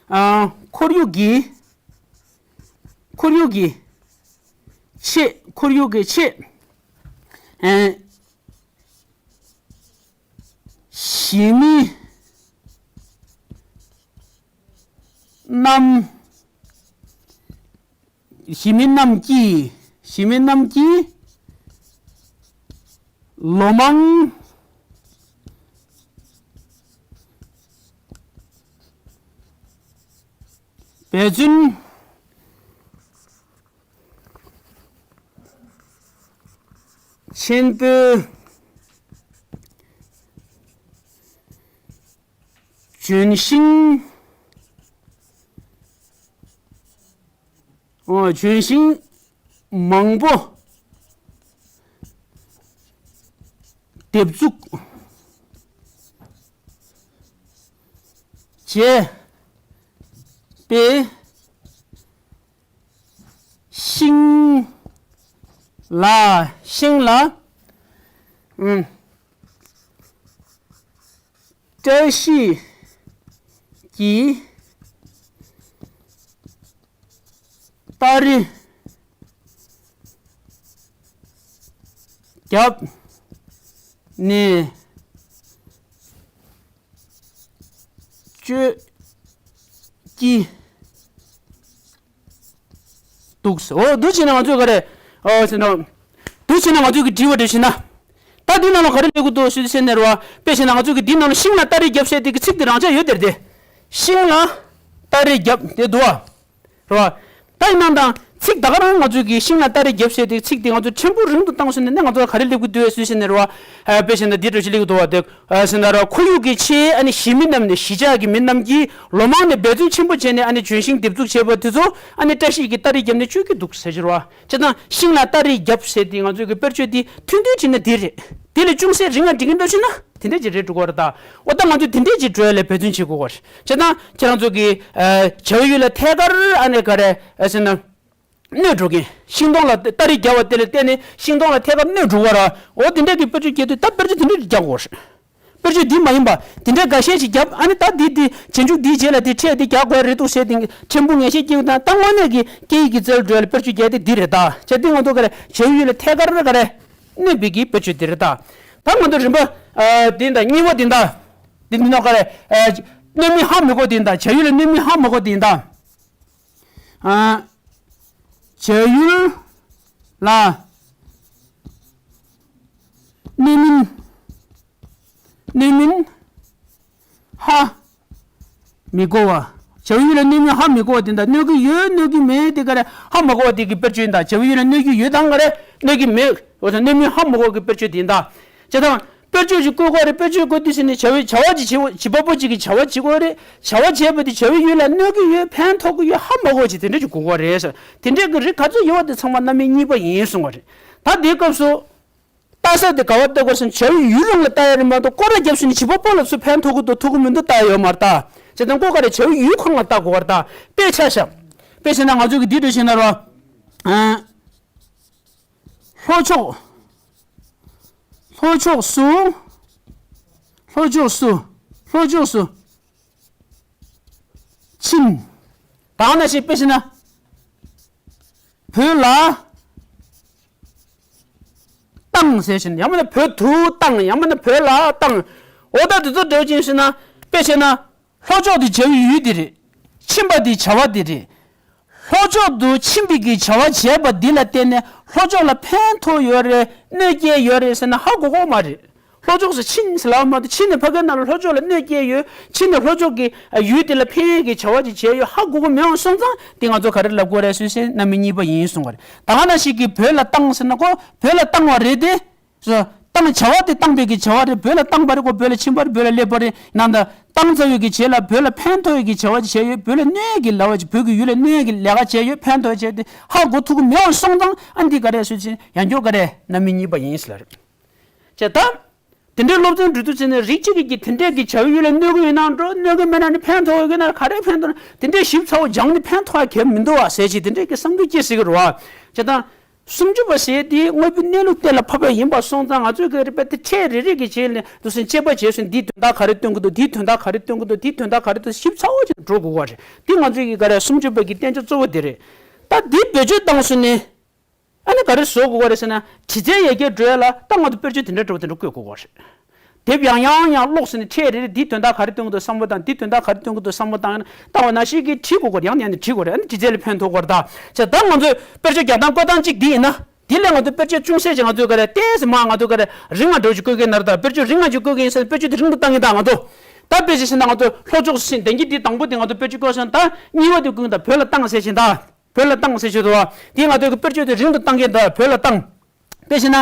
ཨ། ཁོར་ཡུག་གི། ཁོར་ཡུག་གི་ཆེད། ཁོར་ཡུག་གི་ཆེད། ཨ། གཞིས་མི་རྣམས། གཞིས་མི་རྣམས་ཀྱིས། གཞིས་མི་རྣམས་ཀྱིས་ལོ་མང་། འབད་བརྩོན་ཆེན་པོས་ལྗོན་ཤིང་། ཨོ། ལྗོན་ཤིང་མང་པོ་འདེབས་འཛུགས་བྱས་པའི་ཤིང་ལ། ཤིང་ལ། ཨུམ། བཀྲ་ཤིས་ཀྱི་སྟ་རེ་བརྒྱབ་ནས་སྤྱོད་ཀྱི་འདུག་ཟེར། འོ། འདུག་བྱས་ན་ང་ཚོས་ག་རེ། འོ་ཟེར་ན། འདུག་བྱས་ན་ང་ཚོས་ཀྱི་དྲི་བ་འདྲ་བྱས་ན། ད་འདི་ནང་ལ་ག་རེ་ལབ་ཀྱི་འདུག་ཞུས་ཟེར་ན་རེད་བ། དཔེ་བྱས་ན་ང་ཚོས་ཀྱི་འདི་ནང་ལ་ཤིང་ལ་སྟ་རེ་བརྒྱབ་ཟེར་དེ་གི་ཚིག་དེ་རང་ཆ་ཡོད་དེ་རེད་དེ། ཤིང་ལ་སྟ་རེ་བརྒྱབ་དེ་འདུག་བ། རེད་བ། ད་ཡིན་ནའང་ད་ཚིག་ད་ག་རང་ང་ཚོས་ཀྱི་ཤིང་ལ་སྟ་རེ་བརྒྱབ་ཟེར་དེ་ཚིག་དེ་ང་ཚོ་ཕྲན་བུ་རིང་དུ་བཏང་སོང་ན་ནི་ང་ཚོ་ལ་ག་རེ་ལབ་ཀྱི་འདུག་ཞུས་ཟེར་ན་རེད་བ། ཨ། དཔེ་བྱས་ན་འདི་འདྲ་ཞིག་ལབ་ཀྱི་འདུག་བ་དེ། ཨ། ཟེར་ན་ར། ཁོར་ཡུག་གི་ཆེས་ཨ་ནི་གཞིས་མི་རྣམས་ནས། གཞིས་ཆགས་ཀྱི་མི་རྣམས་ཀྱིས་ལོ་མང་ནས་འབད་བརྩོན་ཆེན་པོ་བྱས་ནས་ཨ་ནི་ལྗོན་ཤིང་འདེབས་འཛུགས་བྱས་པ་དེ་ཚོ་ཨ་ནི་བཀྲ་ཤིས་ཀྱི་སྟ་རེ་བརྒྱབ་ནས་སྤྱོད་ཀྱི་འདུག་ཟེར་གྱི་རེད་བ། བྱས་ཙང་ཤིང་ལ་སྟ་རེ་བརྒྱབ་ཟེར་དེ་ང་ཚོའི་གི་དཔེར་བརྗོད་དེ་ཐུང་ཐུང་བྱས་ན་འདི་རེད། དེ་ལས་ཅུང་ཟད་རིང་ང་འགྲིག་གི་འདུག་བྱས་ན་དེ་འདྲ་ཅིག་རེད་འགྲོ་གི་རེད་ད། འོ། ད་ང་ཚོས་དེ་འདྲ་ཅིག་འགྲོ་ཡ་ལ་འབད་བརྩོན་བྱེད་དགོས་གི་རེད། བྱས་ཙང་ཁྱེད་རང་ཚོ་གི། ཨ། བྱ་བའི་ཡུལ་ལ་ཐད་ཀར་ཨ་ནི་ག་རེ། ཨ། ཟེར་ན། གནོད་འགྲོ་མཁན། ཤིང་སྡོང་ལ་སྟ་རེ་བརྒྱབ་པ་དེ་ལ་བརྟེན་ནས་ཤིང་སྡོང་ལ་ཐད་ཀར་གནོད་འགྲོ་བ་ར། འོ། དེ་འདྲ་གི་དཔེར་བརྗོད་རྒྱག་དུས་ད་དཔེར་བརྗོད་དེ་འདྲ་རྒྱག་དགོས་རེད། དཔེར་བརྗོད་འདི་མ་ཡིན་པ་དེ་འདྲ་འགའ་ཤས་ཤིག་བརྒྱབ། ཨ་ནི་ད་འདི་འདི་རྗེས་འཇུག་འདིའི་རྗེས་ལ་དེ་ཕྲད་དེ་རྒྱག་དགོས་རེད་འདུག་ཟེར་དེ། ཕྲན་བུ་ངེས་ཤེས་སྐྱེ་བ་དང་། ད་དངོས་གནས་ཀྱི་སྐད་ཡིག་གི་རྩལ་འགྲོ་ཡ་ལ་དཔེར་བརྗོད་རྒྱག་དེ་འདི་རེད་ད། བྱས་དུས་ང་ཚོ་ག་རེ། བྱ་བའི་ཡུལ་ལ་ཐད་ཀར་ག་རེ་གནོད་པའི་གི་དཔེར་བརྗོད་འདི་རེད་ད། ད་ང་ཚོ་རིམ་པ། ཨ། འདི་དང་གཉིས་པ་འདི་ད། འདི་འདི་ནོ་ག་རེ། ཨ། གནོད་མིན་ཧ་མི་གོ་འདི་ད། བྱ་བའི་ཡུལ་ལ་གནོད་མིན་ཧ་མི་གོ་འདི་ད། ཨ། བྱ་ཡུལ་ལ་གནོད་མིན། གནོད་མིན་ཧ་མི་གོ་བ། བྱ་ཡུལ་ལ་གནོད་མིན་ཧ་མི་གོ་བ་དེ་འདྲ། གནོད་ཀྱི་ཡོད་གནོད་ཀྱི་མེད་དེ་ག་རེ་ཧ་མ་གོ་བ་དེ་གི་དཔེར་བརྗོད་ཡིན་ད། བྱ་བའི་ཡུལ་ལ་གནོད་ཀྱི་ཡོད་དང་ག་རེ་གནོད་ཀྱི་མེད། འོ་ད་གནོད་མིན་ཧ་མ་གོ་བ་གི་དཔེར་བརྗོད་དེ་ཡིན་ད། བྱས་ཙང་དཔེར་བརྗོད་ཅིག་བཀོད་དགོས་རེད། དཔེར་བརྗོད་བཀོད་དུས་ཟེར་ནས་བྱ་བའི་བྱ་བ་ཅིག་བྱེད་བྱེད་པ་པོ་ཅིག་གིས་བྱ་བ་བྱེད་དགོས་རེད། བྱ་བ་བྱས་པ་དེ་བྱ་བའི་ཡུལ་ལ་གནོད་ཀྱི་ཡོད། ཕན་ཐོགས་ཀྱི་ཡོད། ཧ་མ་གོ་བ་ཅིག་དེ་འདྲ་ཅིག་དགོས་ཀྱི་རེད་ཟེར། དེ་འདྲ་གི་རིགས་ག་ཚོད་ཡོད་པ་དེ་ཚང་མ་རྣམ་དབྱེ་གཉིས་པ་ཡིན་གསུང་བ་རེད། ད་དེའི་སྐབས་སུ་ལྟ་ས་དེ་ག་པར་ལྟ་དགོས་ཟེར་ན་བྱ་བའི་ཡུལ་རང་ལ་ལྟ་ཡ་རེད་མ་གཏོགས་སྐོར་ར་བརྒྱབ་ཟིན་ནས་བྱེད་པ་པོ་ལ་ཚུར་ཕན་ཐོགས་ཀྱི་འདུག་ཐོགས་ཀྱི་མི་འདུག་ལྟ་ཡ་ཡོད་མ་རེད་ད། བྱས་ཙང་ཀོ་ག་རེ་བྱ་བའི་ཡུལ་ཁོ་རང་ལ་ལྟ་དགོས་པ་རེད་ད། དཔེ་ཆ་བཞག་དཔེ་བྱས་ན་ང་ཚོ་གི་འདི་འདྲ་བྱས་ན་རོ། ཨ། ལྷོ་ཕྱོགས། ལྷོ་ཕྱོགས་སུ། ལྷོ་ཕྱོགས་སུ། ལྷོ་ཕྱོགས་སུ། ཕྱིན། ད་ག་ནང་བཞིན་དཔེ་བྱས་ན། བོད་ལ་བཏང་ཟེར་བཞིན། ཡང་མིན་ན་བོད་དུ་བཏང་། ཡང་མིན་ན་བོད་ལ་བཏང་། འོ་ད་དེ་ཚོ་འདྲ་བོ་ཅིག་ཡིན་ཟེར་ན། དཔེ་བྱས་ན། ལྷོ་ཕྱོགས་དེ་བྱ་བའི་ཡུལ་དེ་རེད། ཕྱིན་པ་དེ་བྱ་བ་དེ་རེད། ལྷོ་ཕྱོགས་དུ་ཕྱིན་པའི་གི་བྱ་བ་བྱས་པ་འདི་ལ་བརྟེན་ནས་ལྷོ་ཕྱོགས་ལ་ཕན་ཐོགས་ཡོད་རེད། གནོད་སྐྱེལ་ཡོད་རེད་ཟེར་ན་ཧ་གོ་གོ་མ་རེད། ལྷོ་ཕྱོགས་སུ་ཕྱིན་ཟེར་ལབ་མ་གཏོགས། ཕྱིན་ནས་ཕ་གིའི་ནང་ལ་ལྷོ་ཕྱོགས་ལ་གནོད་སྐྱེལ་ཡོད། ཕྱིན་ནས་ལྷོ་ཕྱོགས་ཀྱི་ཡུལ་དེ་ལ་ཕན་ཡོན་གྱི་བྱ་བ་ཅིག་བྱས་ཡོད་ཧ་གོ་གོ་མེད་པ་སོང་ཙང་དེ་ང་ཚོ་ག་རེ་ལབ་དགོས་རེད་ཟེར་ན་རྣམ་དབྱེ་གཉིས་པ་ཡིན་གསུང་བ་རེད། ད་ག་ནང་བཞིན་གྱི་བོད་ལ་བཏང་ཟེར་ན་ཀོ་བོད་ལ་བཏང་བ་རེད་དེ། སོ། བཏང་བྱ་བ་དེ་བཏང་པའི་གི་བྱ་བ་རེད། བོད་ལ་བཏང་པ་རེད་ཀོ། བོད་ལ་ཕྱིན་པ་རེད། བོད་ལ་སླེབས་པ་རེད། ནང་ད་བཏང་ཚར་བའི་གི་རྗེས་ལ་བོད་ལ་ཕན་ཐོགས་ཡོད་ཀྱི་བྱ་བ་ཅིག་བྱས་ཡོད། བོད་ལ་གནོད་ཀྱི་ལབ་པ་ཅིག་བོད་ཀྱི་ཡུལ་ལ་གནོད་ཀྱི་ལས་ཀ་བྱས་ཡོད། ཕན་ཐོགས་བྱས་ཏེ་ཧ་གོ་ཐུབ་ཀྱི་མེད་པ་སོང་ཙང་ཨ་འདི་ག་རེ་ཟེར་ཅིག་ཡང་སྐྱར་ག་རེ་རྣམ་དབྱེ་གཉིས་པ་ཡིན་ཟེར་ལ་རེད། བྱས་ད། དེ་འདྲའི་སློབ་ཚན་འགྲོ་དུས་ཚེ་ནས་རིགས་གཅིག་གིས་དེ་འདྲས་ཀྱི་བྱ་བའི་ཡུལ་ལ་གནོད་ཀྱི་ཡོད་ན་འགྲོ། གནོད་ཀྱི་མེད་ན་ནི་ཕན་ཐོགས་ཡོད་ཀྱི་ན་ག་རེ་ཕན་ཐོགས་ན། དེ་འདྲས་ཞིབ་ཚགས་པོ་སྦྱངས་ནས་ཕན་ཐོགས་ཡ་གལ་མི་འདུག་བ་ཟེར་ཅིག་དེ་འདྲས་ཀྱི་བསམ་ཚུལ་སྐྱེ་སྲིད་ཀྱི་རེད་བ། བྱས་ཙང་། སུམ་ཅུ་པ་ཟེར་དེ་དངོས་པོའི་གནས་ལུགས་གཏན་ལ་ཕབ་པ་ཡིན་པ་སོང་ཙང་ང་ཚོས་ག་རེ་བྱས་ཏེ་ཕྲད་རེ་རེ་གི་རྗེས་ལ་དུ་སེམས་དཔྱད་པ་བྱས་སོང་། འདིའི་དོན་དག་ག་རེ་སྟོན་གྱི་འདུག་འདིའི་དོན་དག་ག་རེ་སྟོན་གྱི་འདུག་འདིའི་དོན་དག་ག་རེ་འདུག་ཞིབ་ཚགས་པོ་ཅིག་འགྲོ་དགོས་པ་རེད། འདི་ང་ཚོས་ཀྱི་ག་རེ་སུམ་ཅུ་པ་གི་བསྟན་བྱ་གཙོ་བོ་དེ་རེད། ད་འདི་བེད་སྤྱོད་བཏང་སོང་ནས། ཨ་ནི་ག་རེ་བཟོ་དགོས་པ་རེད་ཟེར་ན། དྲི་རྩད་ཡར་རྒྱས་འགྲོ་ཡ་ལ་ད་ང་ཚོ་དཔེར་བརྗོད་དེ་འདྲ་འདྲ་བོ་དེ་འདྲ་བཀོད་དགོས་པ་རེད། དེབ་ཡང་ཡང་ཡང་ཀློག་ཟིན་ནས་ཕྲད་རེ་རེ་འདིའི་དོན་དག་ག་རེ་སྟོན་གྱི་འདུག་བསམ་བློ་བཏང་། འདིའི་དོན་དག་ག་རེ་སྟོན་གྱི་འདུག་བསམ་བློ་བཏང་ཡང་བཏང་བ་ནང་བཞིན་གྱིས་བྲིས་དགོས་ཀྱི་རེད། ཡང་ནས་ཡང་ནས་བྲིས་དགོས་རེད། ཨ་ནི་དྲི་རྩད་ལ་ཕན་ཐོགས་ཀྱི་རེད་ད། བྱས་ད་ང་ཚོས་དཔེར་བརྗོད་རྒྱག་སྟངས་བཀོད་སྟངས་གཅིག་འདི་ཡིན་ན། འདི་ལས་ང་ཚོ་དཔེར་བརྗོད་ཅུང་ཟད་ཅིག་ང་ཚོས་ག་རེ་ཏོག་ཙམ་མར་ང་ཚོས་ག་རེ་རིང་ང་འདྲ་བོ་ཅིག་བཀོད་ཀྱི་ཡིན་ན་རེད་ད། དཔེར་བརྗོད་རིང་ང་ཅིག་བཀོད་ཀྱི་ཡིན་ཟེར་ན་དཔེར་བརྗོད་དེ་རིང་དུ་བཏང་གི་ཡིན་ད་ང་ཚོ། ད་དཔེ་ཆ་བཞག་ན་ང་ཚོ་ལྷོ་ཕྱོགས་སུ་ཕྱིན། བདེན་གྱི་འདི་དང་པོ་དེ་ང་ཚོ་དཔེར་བརྗོད་བཀོད་སོང་། ད་གཉིས་པ་དེ་ཀུན་ད་བོད་ལ་བཏང་ཟེར་བཞིན་ད། བོད་ལ་བཏང་ཟེར་བཞིན་འདུག་བ། དེ་ང་ཚོ་གི་དཔེར་བརྗོད་དེ་རིང་དུ་བཏང་གི་འདུག་བོད་ལ་བཏང་། དཔེ་བཞག་ན།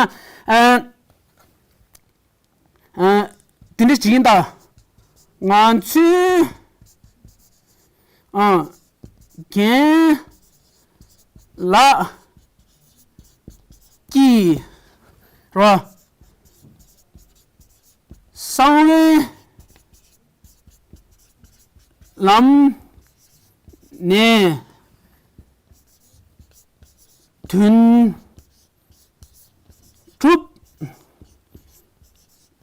ཨ། ཨ། དེ་འདྲ་ཞིག་ཡིན་ད། ང་ཚོའི། ཨ། རྒན་ལགས་ཀྱིས་རོ། གསང་བའི་ལམ་ནས་དོན་གྲུབ་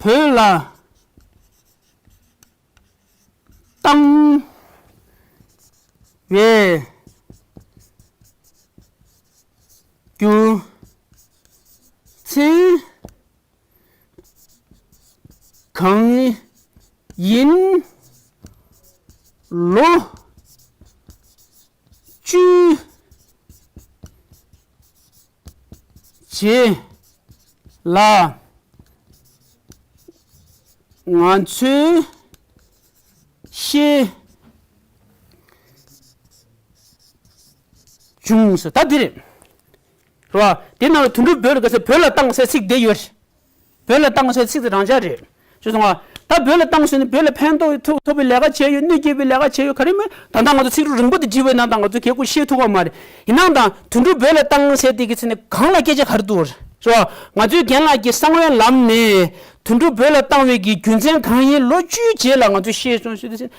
བོད་ལ་བཏང་བའི་རྒྱུ་མཚན་གང་ཡིན། ལོ་བཅུའི་རྗེས་ལ་ང་ཚོས་ཤེས་བྱུང་ཟེར། ད་འདི་རེད། རེད་བ། དེ་ནང་ལ་དོན་གྲུབ་བོད་ལ་དགའ་ས། བོད་ལ་བཏང་ཟེར་ཚིག་དེ་ཡོད་རེད། བོད་ལ་བཏང་ཟེར་ཚིག་དེ་རང་འཇགས་རེད། ཅེས་གསུངས་པ། ད་བོད་ལ་བཏང་ཟེར་ནས་བོད་ལ་ཕན་ཐོགས་ཐོགས་ཐོགས་པའི་ལས་ཀ་བྱས་ཡོད། གནོད་སྐྱེལ་བའི་ལས་ཀ་བྱས་ཡོད། ག་རེ་མིན། ད་ལྟ་ང་ཚོ་ཚིག་གྲུབ་རིང་པོ་དེ་བྲིས་པའི་ནང་དང་ང་ཚོ་གལ་ཁོ་ཤེས་ཐུབ་པ་མ་རེད། ཡིན་ནའང་ད་དོན་གྲུབ་བོད་ལ་བཏང་ཟེར་དེ་གི་ཚེ་ནས་གང་ལ་སྐད་ཆ་ག་རེ་འདུག་རེད་བ། ང་ཚོའི་རྒན་ལགས་ཀྱིས་གསང་བའི་ལམ་ནས་དོན་གྲུབ་བོད་ལ་བཏང་བའི་གི་རྒྱུ་མཚན་གང་ཡིན་ལོ་བཅུའི་རྗེས་ལ་ང་ཚོས་ཤེས་སོང་ཞུ་དུས།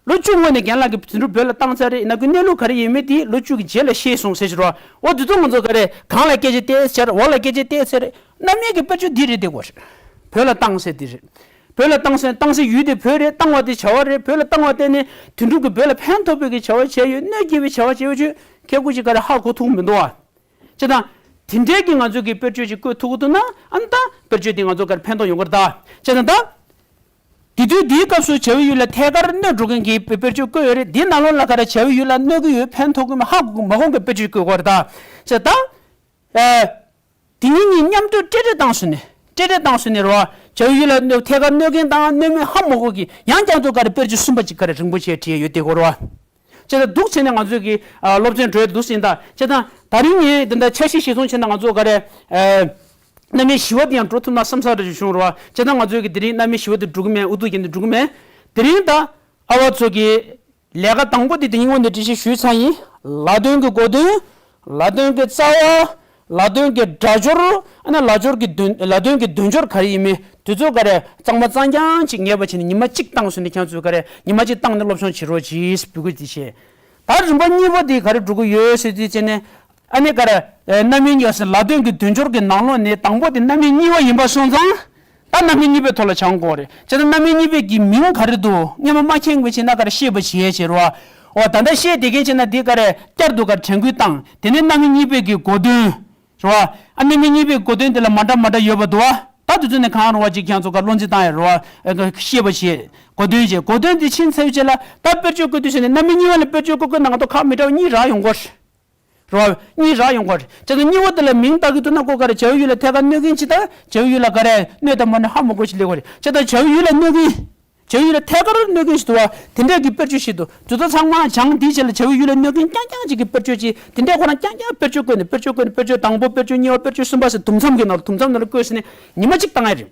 ལོ་བཅུ་སྔོན་ནས་རྒན་ལགས་ཀྱིས་དོན་གྲུབ་བོད་ལ་བཏང་ཚར་རེད། ཡིན་ན་ཁོའི་གནས་ལུགས་ག་རེ་ཡིན་མིན་དེ་ལོ་བཅུ་གི་རྗེས་ལ་ཤེས་སོང་ཟེར་ཞུ་རོགས། འོ་དེ་ཚོ་ང་ཚོ་ག་རེ་གང་ལ་སྐད་ཆ་བལྟས་ཟེར། འོག་ལ་སྐད་ཆ་བལྟས་ཟེར། རྣམ་དབྱེ་གི་དཔེར་བརྗོད་འདི་རེད། དེ་གོ་རེད། བོད་ལ་བཏང་ཟེར་འདི་རེད། བོད་ལ་བཏང་ཟེར། བཏང་ས་ཡུལ་དེ་བོད་རེད། བཏང་བ་དེ་བྱ་བ་རེད། བོད་ལ་བཏང་བ་དེ་ནི་དོན་གྲུབ་ཀྱིས་བོད་ལ་ཕན་ཐོགས་པའི་གི་བྱ་བ་བྱས་ཡོད། གནོད་སྐྱེལ་བའི་བྱ་བ་བྱས་ཡོད་ཅེས་ཁྱེད་སྐུ་ཅིག་ག་རེ་ཧ་གོ་ཐུབ་མི་འདུག་ཨ། བྱས་ཙང་། དེ་འདྲའི་གི་ང་ཚོ་གི་དཔེར་བརྗོད་ཅིག་བཀོད་ཐུབ་ཀྱི་འདུག་ན་ཨ་ནི་ད་དཔེར་བརྗོད་དེ་ང་ཚོ་ག་རེ་ཕན་ཐོགས་ཡོང་གི་རེད་ད། བྱས་ཙང་ད། དེ་དུས་དེའི་སྐབས་སུ་བྱ་བའི་ཡུལ་ལ་ཐད་ཀར་གནོད་འགྲོ་མཁན་གྱི་དཔེར་བརྗོད་བཀོད་ཡོད་རེད། དེའི་ནང་ལོགས་ལ་ག་རེ་བྱ་བའི་ཡུལ་ལ་གནོད་ཀྱི་ཡོད། ཕན་ཐོགས་ཀྱི་མ་ཧ་གོ་མ་གོ་མཁན་དཔེར་བརྗོད་བཀོད་ཀྱི་ཡོད་རེད་ད། བྱས་ཙང་ད། ཨ། དེ་གཉིས་གཉིས་མཉམ་དུ་འབྲེལ་འདྲིས་བཏང་ཟེར་ནས། འབྲེལ་འདྲིས་བཏང་ཟེར་ནས་རེད་བ། བྱ་བའི་ཡུལ་ལ་གནོད་ཐད་ཀར་གནོད་མཁན་དང་གནོད་མེད་ཧ་མ་གོ་གི་ཡང་བསྐྱར་དུ་ག་རེ་དཔེར་བརྗོད་གསུམ་པ་ཅིག་ག་རེ་རིང་པོ་བྱས་བྲིས་ཡོད་དེ་གོ་རེད་བ། བྱས་ཙང་འདུག་བྱས་ནས་ང་ཚོས་ཀྱི་ཨ་སློབ་ཚན་འགྲོ་ཡ་འདུག་ཟིན་ད། བྱས་ཙང་ད་རིང་ངས་འདི་འདྲ་འཆར་གཞི་གཞིར་བཟུང་བྱས་ན་ང་ཚོ་ག་རེ་ཨ་རྣམ་དབྱེ་བཞི་པ་དེ་ཡང་འགྲོ་ཐུབ་ན་བསམ་ས་རེ་བྱུང་རེད་བ། བྱས་ཙང་ང་ཚོས་ཀྱི་དེ་རིང་རྣམ་དབྱེ་བཞི་པ་དེ་འགྲོ་གི་མེད། ཨུ་ཐུག་རྒྱབ་ནས་འགྲོ་གི་མེད། དེ་རིང་ད་ཨ་བ་ཚོ་གི་ལས་ཀ་དང་པོ་དེ་དེ་རིང་དངོས་གནས་འགྲེལ་བཤད་ཞུས་ཚར་ཡིན། ལ་དོན་གྱི་གོ་དོན། ལ་དོན་གྱི་རྩ་བ། ལ་དོན་གྱི་སྒྲ་སྦྱོར། ཨ་ནི་ལ་སྦྱོར་གྱི་དོན། ལ་དོན་གྱི་དོན་སྦྱོར་ག་རེ་ཡིན་མིན་དེ་ཚོ་ག་རེ་གཙང་མ་གཙང་རྐྱང་ཅིག་ངེས་པ་བྱས་ནས་ཉི་མ་གཅིག་བཏང་ཟེར་ནས་ཁྱེད་ཚོས་ག་རེ་ཉི་མ་གཅིག་བཏང་ནས་སློབ་སྦྱོང་བྱེད་རོགས་གྱིས་འབོད་སྐུལ་དེ་བྱས། ད་རིམ་པ་གཉིས་པ་དེ་ག་རེ་འགྲོ་གི་ཡོད་ཟེར་དུས་བྱས་ནས་ཨ་ནི་ག་རེ་རྣམ་དབྱེ་གཉིས་ཟེར། ལ་དོན་གྱི་དོན་སྦྱོར་གྱི་ནང་ལོགས་ནས་དང་པོ་དེ་རྣམ་དབྱེ་གཉིས་པ་ཡིན་པ་སོང་ཙང་། ད་རྣམ་དབྱེ་གཉིས་པའི་ཐོག་ལ་སྦྱང་དགོས་རེད། བྱས་ཙང་རྣམ་དབྱེ་གཉིས་པའི་གི་མིང་ག་རེ་འདུག་སྔོན་མ་མ་མཁྱེན་པ་བྱས་ན་ག་རེ་ཤེས་པ་བྱེད་ཡས་བྱེད་རོགས། འོ་ད་ལྟ་ཤེས་བསྡད་མཁན་བྱས་ན་འདི་ག་རེ་བསྐྱར་དུ་ག་རེ་དྲན་སྐུལ་བཏང་། དེ་ནས་རྣམ་དབྱེ་གཉིས་པའི་གི་གོ་དོན། རེད་བ། ཨ་རྣམ་དབྱེ་གཉིས་པའི་གོ་དོན་དེ་ལ་མ་འདྲ་མ་འདྲ་ཡོད་པ་འདུག་བ། ད་དེ་ཚོ་ནས་གང་རུང་བ་ཅིག་ཁྱེད་ཚོ་ག་བློ་འཛིན་བཏང་ཡས་རེད་བ། ཨ་ཤེས་པ་བྱེད། གོ་དོན་བྱེད། གོ་དོན་དེ་ཕྱིན་ཚར་བའི་རྗེས་ལ་ད་དཔེར་བརྗོད་བཀོད་དུས་བྱས་ནས་རྣམ་དབྱེ་གཉིས་པ་ལ་དཔེར་བརྗོད་བཀོད་བཀོད་ནང་དུ་ཁག་མི་འདྲ་བ་གཉིས་རག་ཡོང་གི་རེད། རོ། གཉིས་རག་ཡོང་གི་རེད། བྱས་ཙང་གཉིས་པ་དེ་ལ་མིང་བཏགས་ཀྱི་འདུག་ན་ཁོ་ག་རེ་བྱ་བའི་ཡུལ་ལ་ཐད་ཀར་གནོད་མཁན་ཅིག་དང་བྱ་བའི་ཡུལ་ལ་ག་རེ་གནོད་དང་མ་གནོད་ཧ་མ་གོ་ཞིག་སླེབས་ཀྱི་རེད། བྱས་ཙང་བྱ་བའི་ཡུལ་ལ་གནོད་མཁན། བྱ་བའི་ཡུལ་ལ་ཐད་ཀར་གནོད་མཁན་ཞིག་འདུག་བ། དེ་འདྲས་ཀྱི་དཔེར་བརྗོད་ཞིག་འདུག་དེ་ཚོ་ཚང་མ་སྦྱངས་དེའི་རྗེས་ལ་བྱ་བའི་ཡུལ་ལ་གནོད་མཁན་རྐྱང་རྐྱང་ཅིག་གི་དཔེར་བརྗོད་ཅིག་དེ་འདྲས་ཁོ་རང་རྐྱང་རྐྱང་དཔེར་བརྗོད་བཀོད་ནས་དཔེར་བརྗོད་བཀོད་ནས་དཔེར་བརྗོད་དང་པོ་དཔེར་བརྗོད་གཉིས་པ་དཔེར་བརྗོད་གསུམ་པ་ཟེར་དུམ་མཚམས་ཀྱི་ནང་ལ་དུམ་མཚམས་ནང་ལ་བཀོད་ཟེར་ནས་ཉི་མ་གཅིག་བཏང་ཡ་རེད།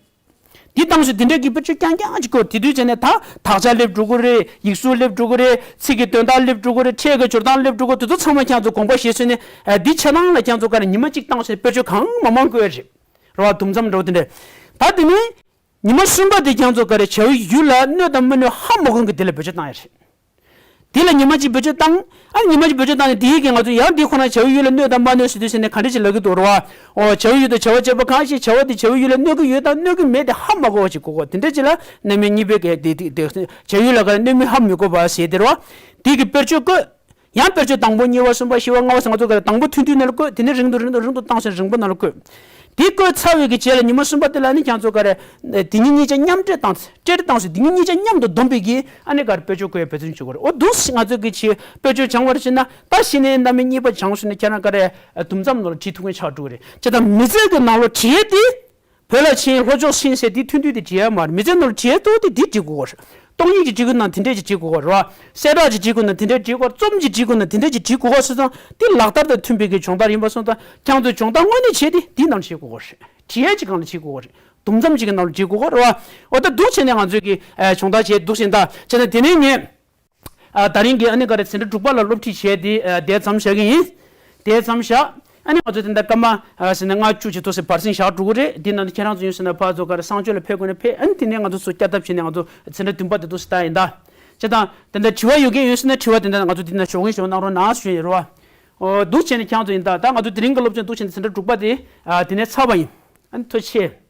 འདི་བཏང་ཞིག་དེ་འདྲ་གི་དཔེར་བརྗོད་རྐྱང་རྐྱང་ཅིག་བཀོད། དེ་དུས་བྱས་ནས་ད་དག་ཆ་སླེབས་འགྲོ་གི་རེད། ཡིག་གཟུགས་སླེབས་འགྲོ་གི་རེད། ཚིག་གི་དོན་དག་སླེབས་འགྲོ་གི་རེད། ཕྲད་ཀྱི་སྦྱོར་སྟངས་སླེབས་འགྲོ་གི་རེད། དེ་ཚོ་ཚང་མ་ཁྱེད་ཚོ་དགོངས་པ་བཞེས་ཟེར་ནས་འདི་ཆ་ཚང་ལ་ཁྱེད་ཚོ་ག་རེ་ཉི་མ་གཅིག་བཏང་ཟེར་དཔེར་བརྗོད་གང་མང་མང་བཀོད་རེད། རེད་བ། དུམ་མཚམས་འདྲ་བོ་དེ་འདྲས། ད་དེ་ནས་ཉི་མ་གསུམ་པ་དེ་ཁྱེད་ཚོ་ག་རེ་བྱ་བའི་ཡུལ་ལ་གནོད་དང་མི་གནོད་ཧ་མ་གོ་མཁན་གྱི་དེ་ལ་བེད་སྤྱོད་བཏང་ཡ་རེད། དེ་ལ་ཉི་མ་གཅིག་བེད་སྤྱོད་བཏང་། ཨ་ནི་ཉི་མ་གཅིག་བེད་སྤྱོད་བཏང་ནས་དེའི་གི་ང་ཚོ་ཡང་དེ་ཁོ་ན་བྱ་བའི་ཡུལ་ལ་གནོད་དང་མ་གནོད་ཟེར་དུས་ཟེར་ནས་ག་འདྲ་ཞིག་ལབ་ཀྱི་འདུག་རེད་བ། ཨོ་བྱ་བའི་ཡུལ་དང་བྱ་བ་བྱེད་པ་གང་ཞིག་བྱ་བ་དེ་བྱ་བའི་ཡུལ་ལ་གནོད་ཀྱི་ཡོད་དང་གནོད་ཀྱི་མེད་དེ་ཧ་མ་གོ་བ་ཞིག་གོ་དགོས། དེ་འདྲ་ཅིག་ལ་རྣམ་དབྱེ་གཉིས་པའི་གི་དེ་དེ་དེ་བྱ་བའི་ཡུལ་ལ་ག་རེ་གནོད་མི་ཧ་མི་གོ་བ་ཟེར་དེ་རེད་བ། དེ་གི་དཔེར་བརྗོད་བཀོད། ཡང་དཔེར་བརྗོད་དང་པོ་གཉིས་པ་གསུམ་པ་བཞི་པ་ལྔ་པ་ཟེར་ང་ཚོ་ག་རེ་དང་པོ་ཐུང་ཐུང་ནང་ལ་བཀོད། དེ་ནས་རིང་དུ་རིང་དུ་རིང་དུ་བཏང་ཟེར་རིང་པོ་ནང་ལ་བཀོད། དེ་བཀོད་ཚར་བའི་གི་རྗེས་ལ་ཉི་མ་གསུམ་པ་དེ་ལ་ནི་ཁྱེད་ཚོ་ག་རེ་དེ་གཉིས་གཉིས་ཆ་མཉམ་འདྲེས་བཏང་ཟེར། འདྲེས་བཏང་ཟེར། དེ་གཉིས་གཉིས་ཆ་མཉམ་དུ་བསྡོམས་པའི་གི་ཨ་ནི་ག་རེ་དཔེར་བརྗོད་བཀོད་ཡ་འབད་བརྩོན་བྱེད་དགོས་རེད། འོ་འདུག་སེ་ང་ཚོ་གི་ཆེད་དཔེར་བརྗོད་སྦྱང་བར་བྱེད་ན་ད་གཞི་ནས་རྣམ་དབྱེ་གཉིས་པ་སྦྱངས་སོང་ན་ཁྱེད་རང་ག་རེ་དུམ་མཚམས་ནང་ལ་བྲིས་ཐུབ་མཁན་ཆགས་འགྲོ་གི་རེད། བྱས་ཙང་མི་ཚེ་གི་ནང་ལོགས་བྲིས་ཏེ། བོད་ལ་ཕྱིན་ལྷོ་ཕྱོགས་ཕྱིན་ཟེར་དེ་ཐུང་ཐུང་དེ་བྲིས་ཡ་མ་རེད། མི་ཚེ་ནང་ལ་བྲིས་ཐུབ་དེ་འདི་བྲིས་དགོས་རེད། སྟོང་ཉིད་ཀྱི་བྲིས་དགོས་ན་དེ་འདྲས་ཀྱི་བྲིས་དགོས་པ་རེད་བ། གསལ་བསྒྲགས་ཀྱི་བྲིས་དགོས་ན་དེ་འདྲས་བྲིས་དགོས། རྩོམ་གྱི་བྲིས་དགོས་ན་དེ་འདྲས་ཀྱི་བྲིས་དགོས་པ་སོང་ཙང་དེ་ལག་བསྟར་དང་མཐུན་པའི་གི་སྦྱོང་བརྡར་ཡིན་པ་སོང་ཙང་ཁྱེད་ཚོས་སྦྱོང་བརྡར་དངོས་གནས་བྱས་ཏེ་འདིའི་ནང་བྲིས་དགོས་པ་རེད། བྲིས་ཡས་ཀྱི་སྒང་ལ་བྲིས་དགོས་པ་རེད། དུམ་མཚམས་ཅིག་གི་ནང་ལ་བྲིས་དགོས་པ་རེད་བ། འོ་ད་འདུག་བྱས་ནས་ང་ཚོས་ཀྱི་ཨ་སྦྱོང་བརྡར་བྱས་འདུག་བྱས་ད་བྱས་ན་དེ་ནས་ངས་ཨ་ད་རིང་གི་ཨ་ནི་ག་རེ་འཛིན་གྲྭ་དྲུག་པ་ལ་སློབ་ཁྲིད་བྱས་ཏེ་ཨ་དེ་མཚམས་བཞག་གི་ཡིན། དེ་མཚམས་བཞག་ཨ་ནི་ང་ཚོ་དེ་འདྲ་སྐར་མ་ཨ་ཟེར་ན་ལྔ་བཅུ་ཅིག་ཏོག་ཙམ་བར་གསེང་བཞག་འགྲོ་གི་རེད། དེ་ནང་དུ་ཁྱེད་རང་ཚོ་ཡོང་ཟེར་ན་ཕར་ཚུར་ག་རེ་གསང་སྤྱོད་ལ་ཕེབས་དགོས་ན་ཕེབས། ཨ་ནི་དེ་ནས་ང་ཚོ་ཚུར་བསྐྱར་ལྡབ་བྱས་ནས་ང་ཚོ་འཛིན་གྲྭ་བདུན་པ་དེ་ཏོག་ཙམ་ལྟ་ཡིན་ད། བྱས་ཙང་དེ་འདྲ་དྲི་བ་ཡོད་མཁན་ཡོད་ཟེར་ན་དྲི་བ་དེ་འདྲ་ང་ཚོ་དེ་ནང་ཞོགས་ཀས་ཞོགས་གནང་རོགས་གནང་ཞུ་ཡིན་རོ། འོ་འདུག་བྱས་ནས་ཁྱེད་རང་ཚོ་ཡིན་ད། ད་ང་ཚོ་དེ་རིང་གི་སློབ་སྦྱོང་འདུག་བྱས་ནས་འཛིན་གྲྭ་དྲུག་པ་དེ་ཨ་དེ་ནས་ཚར་བ་ཡིན། ཨ་ནི་ཐུགས་རྗེ་ཆེ།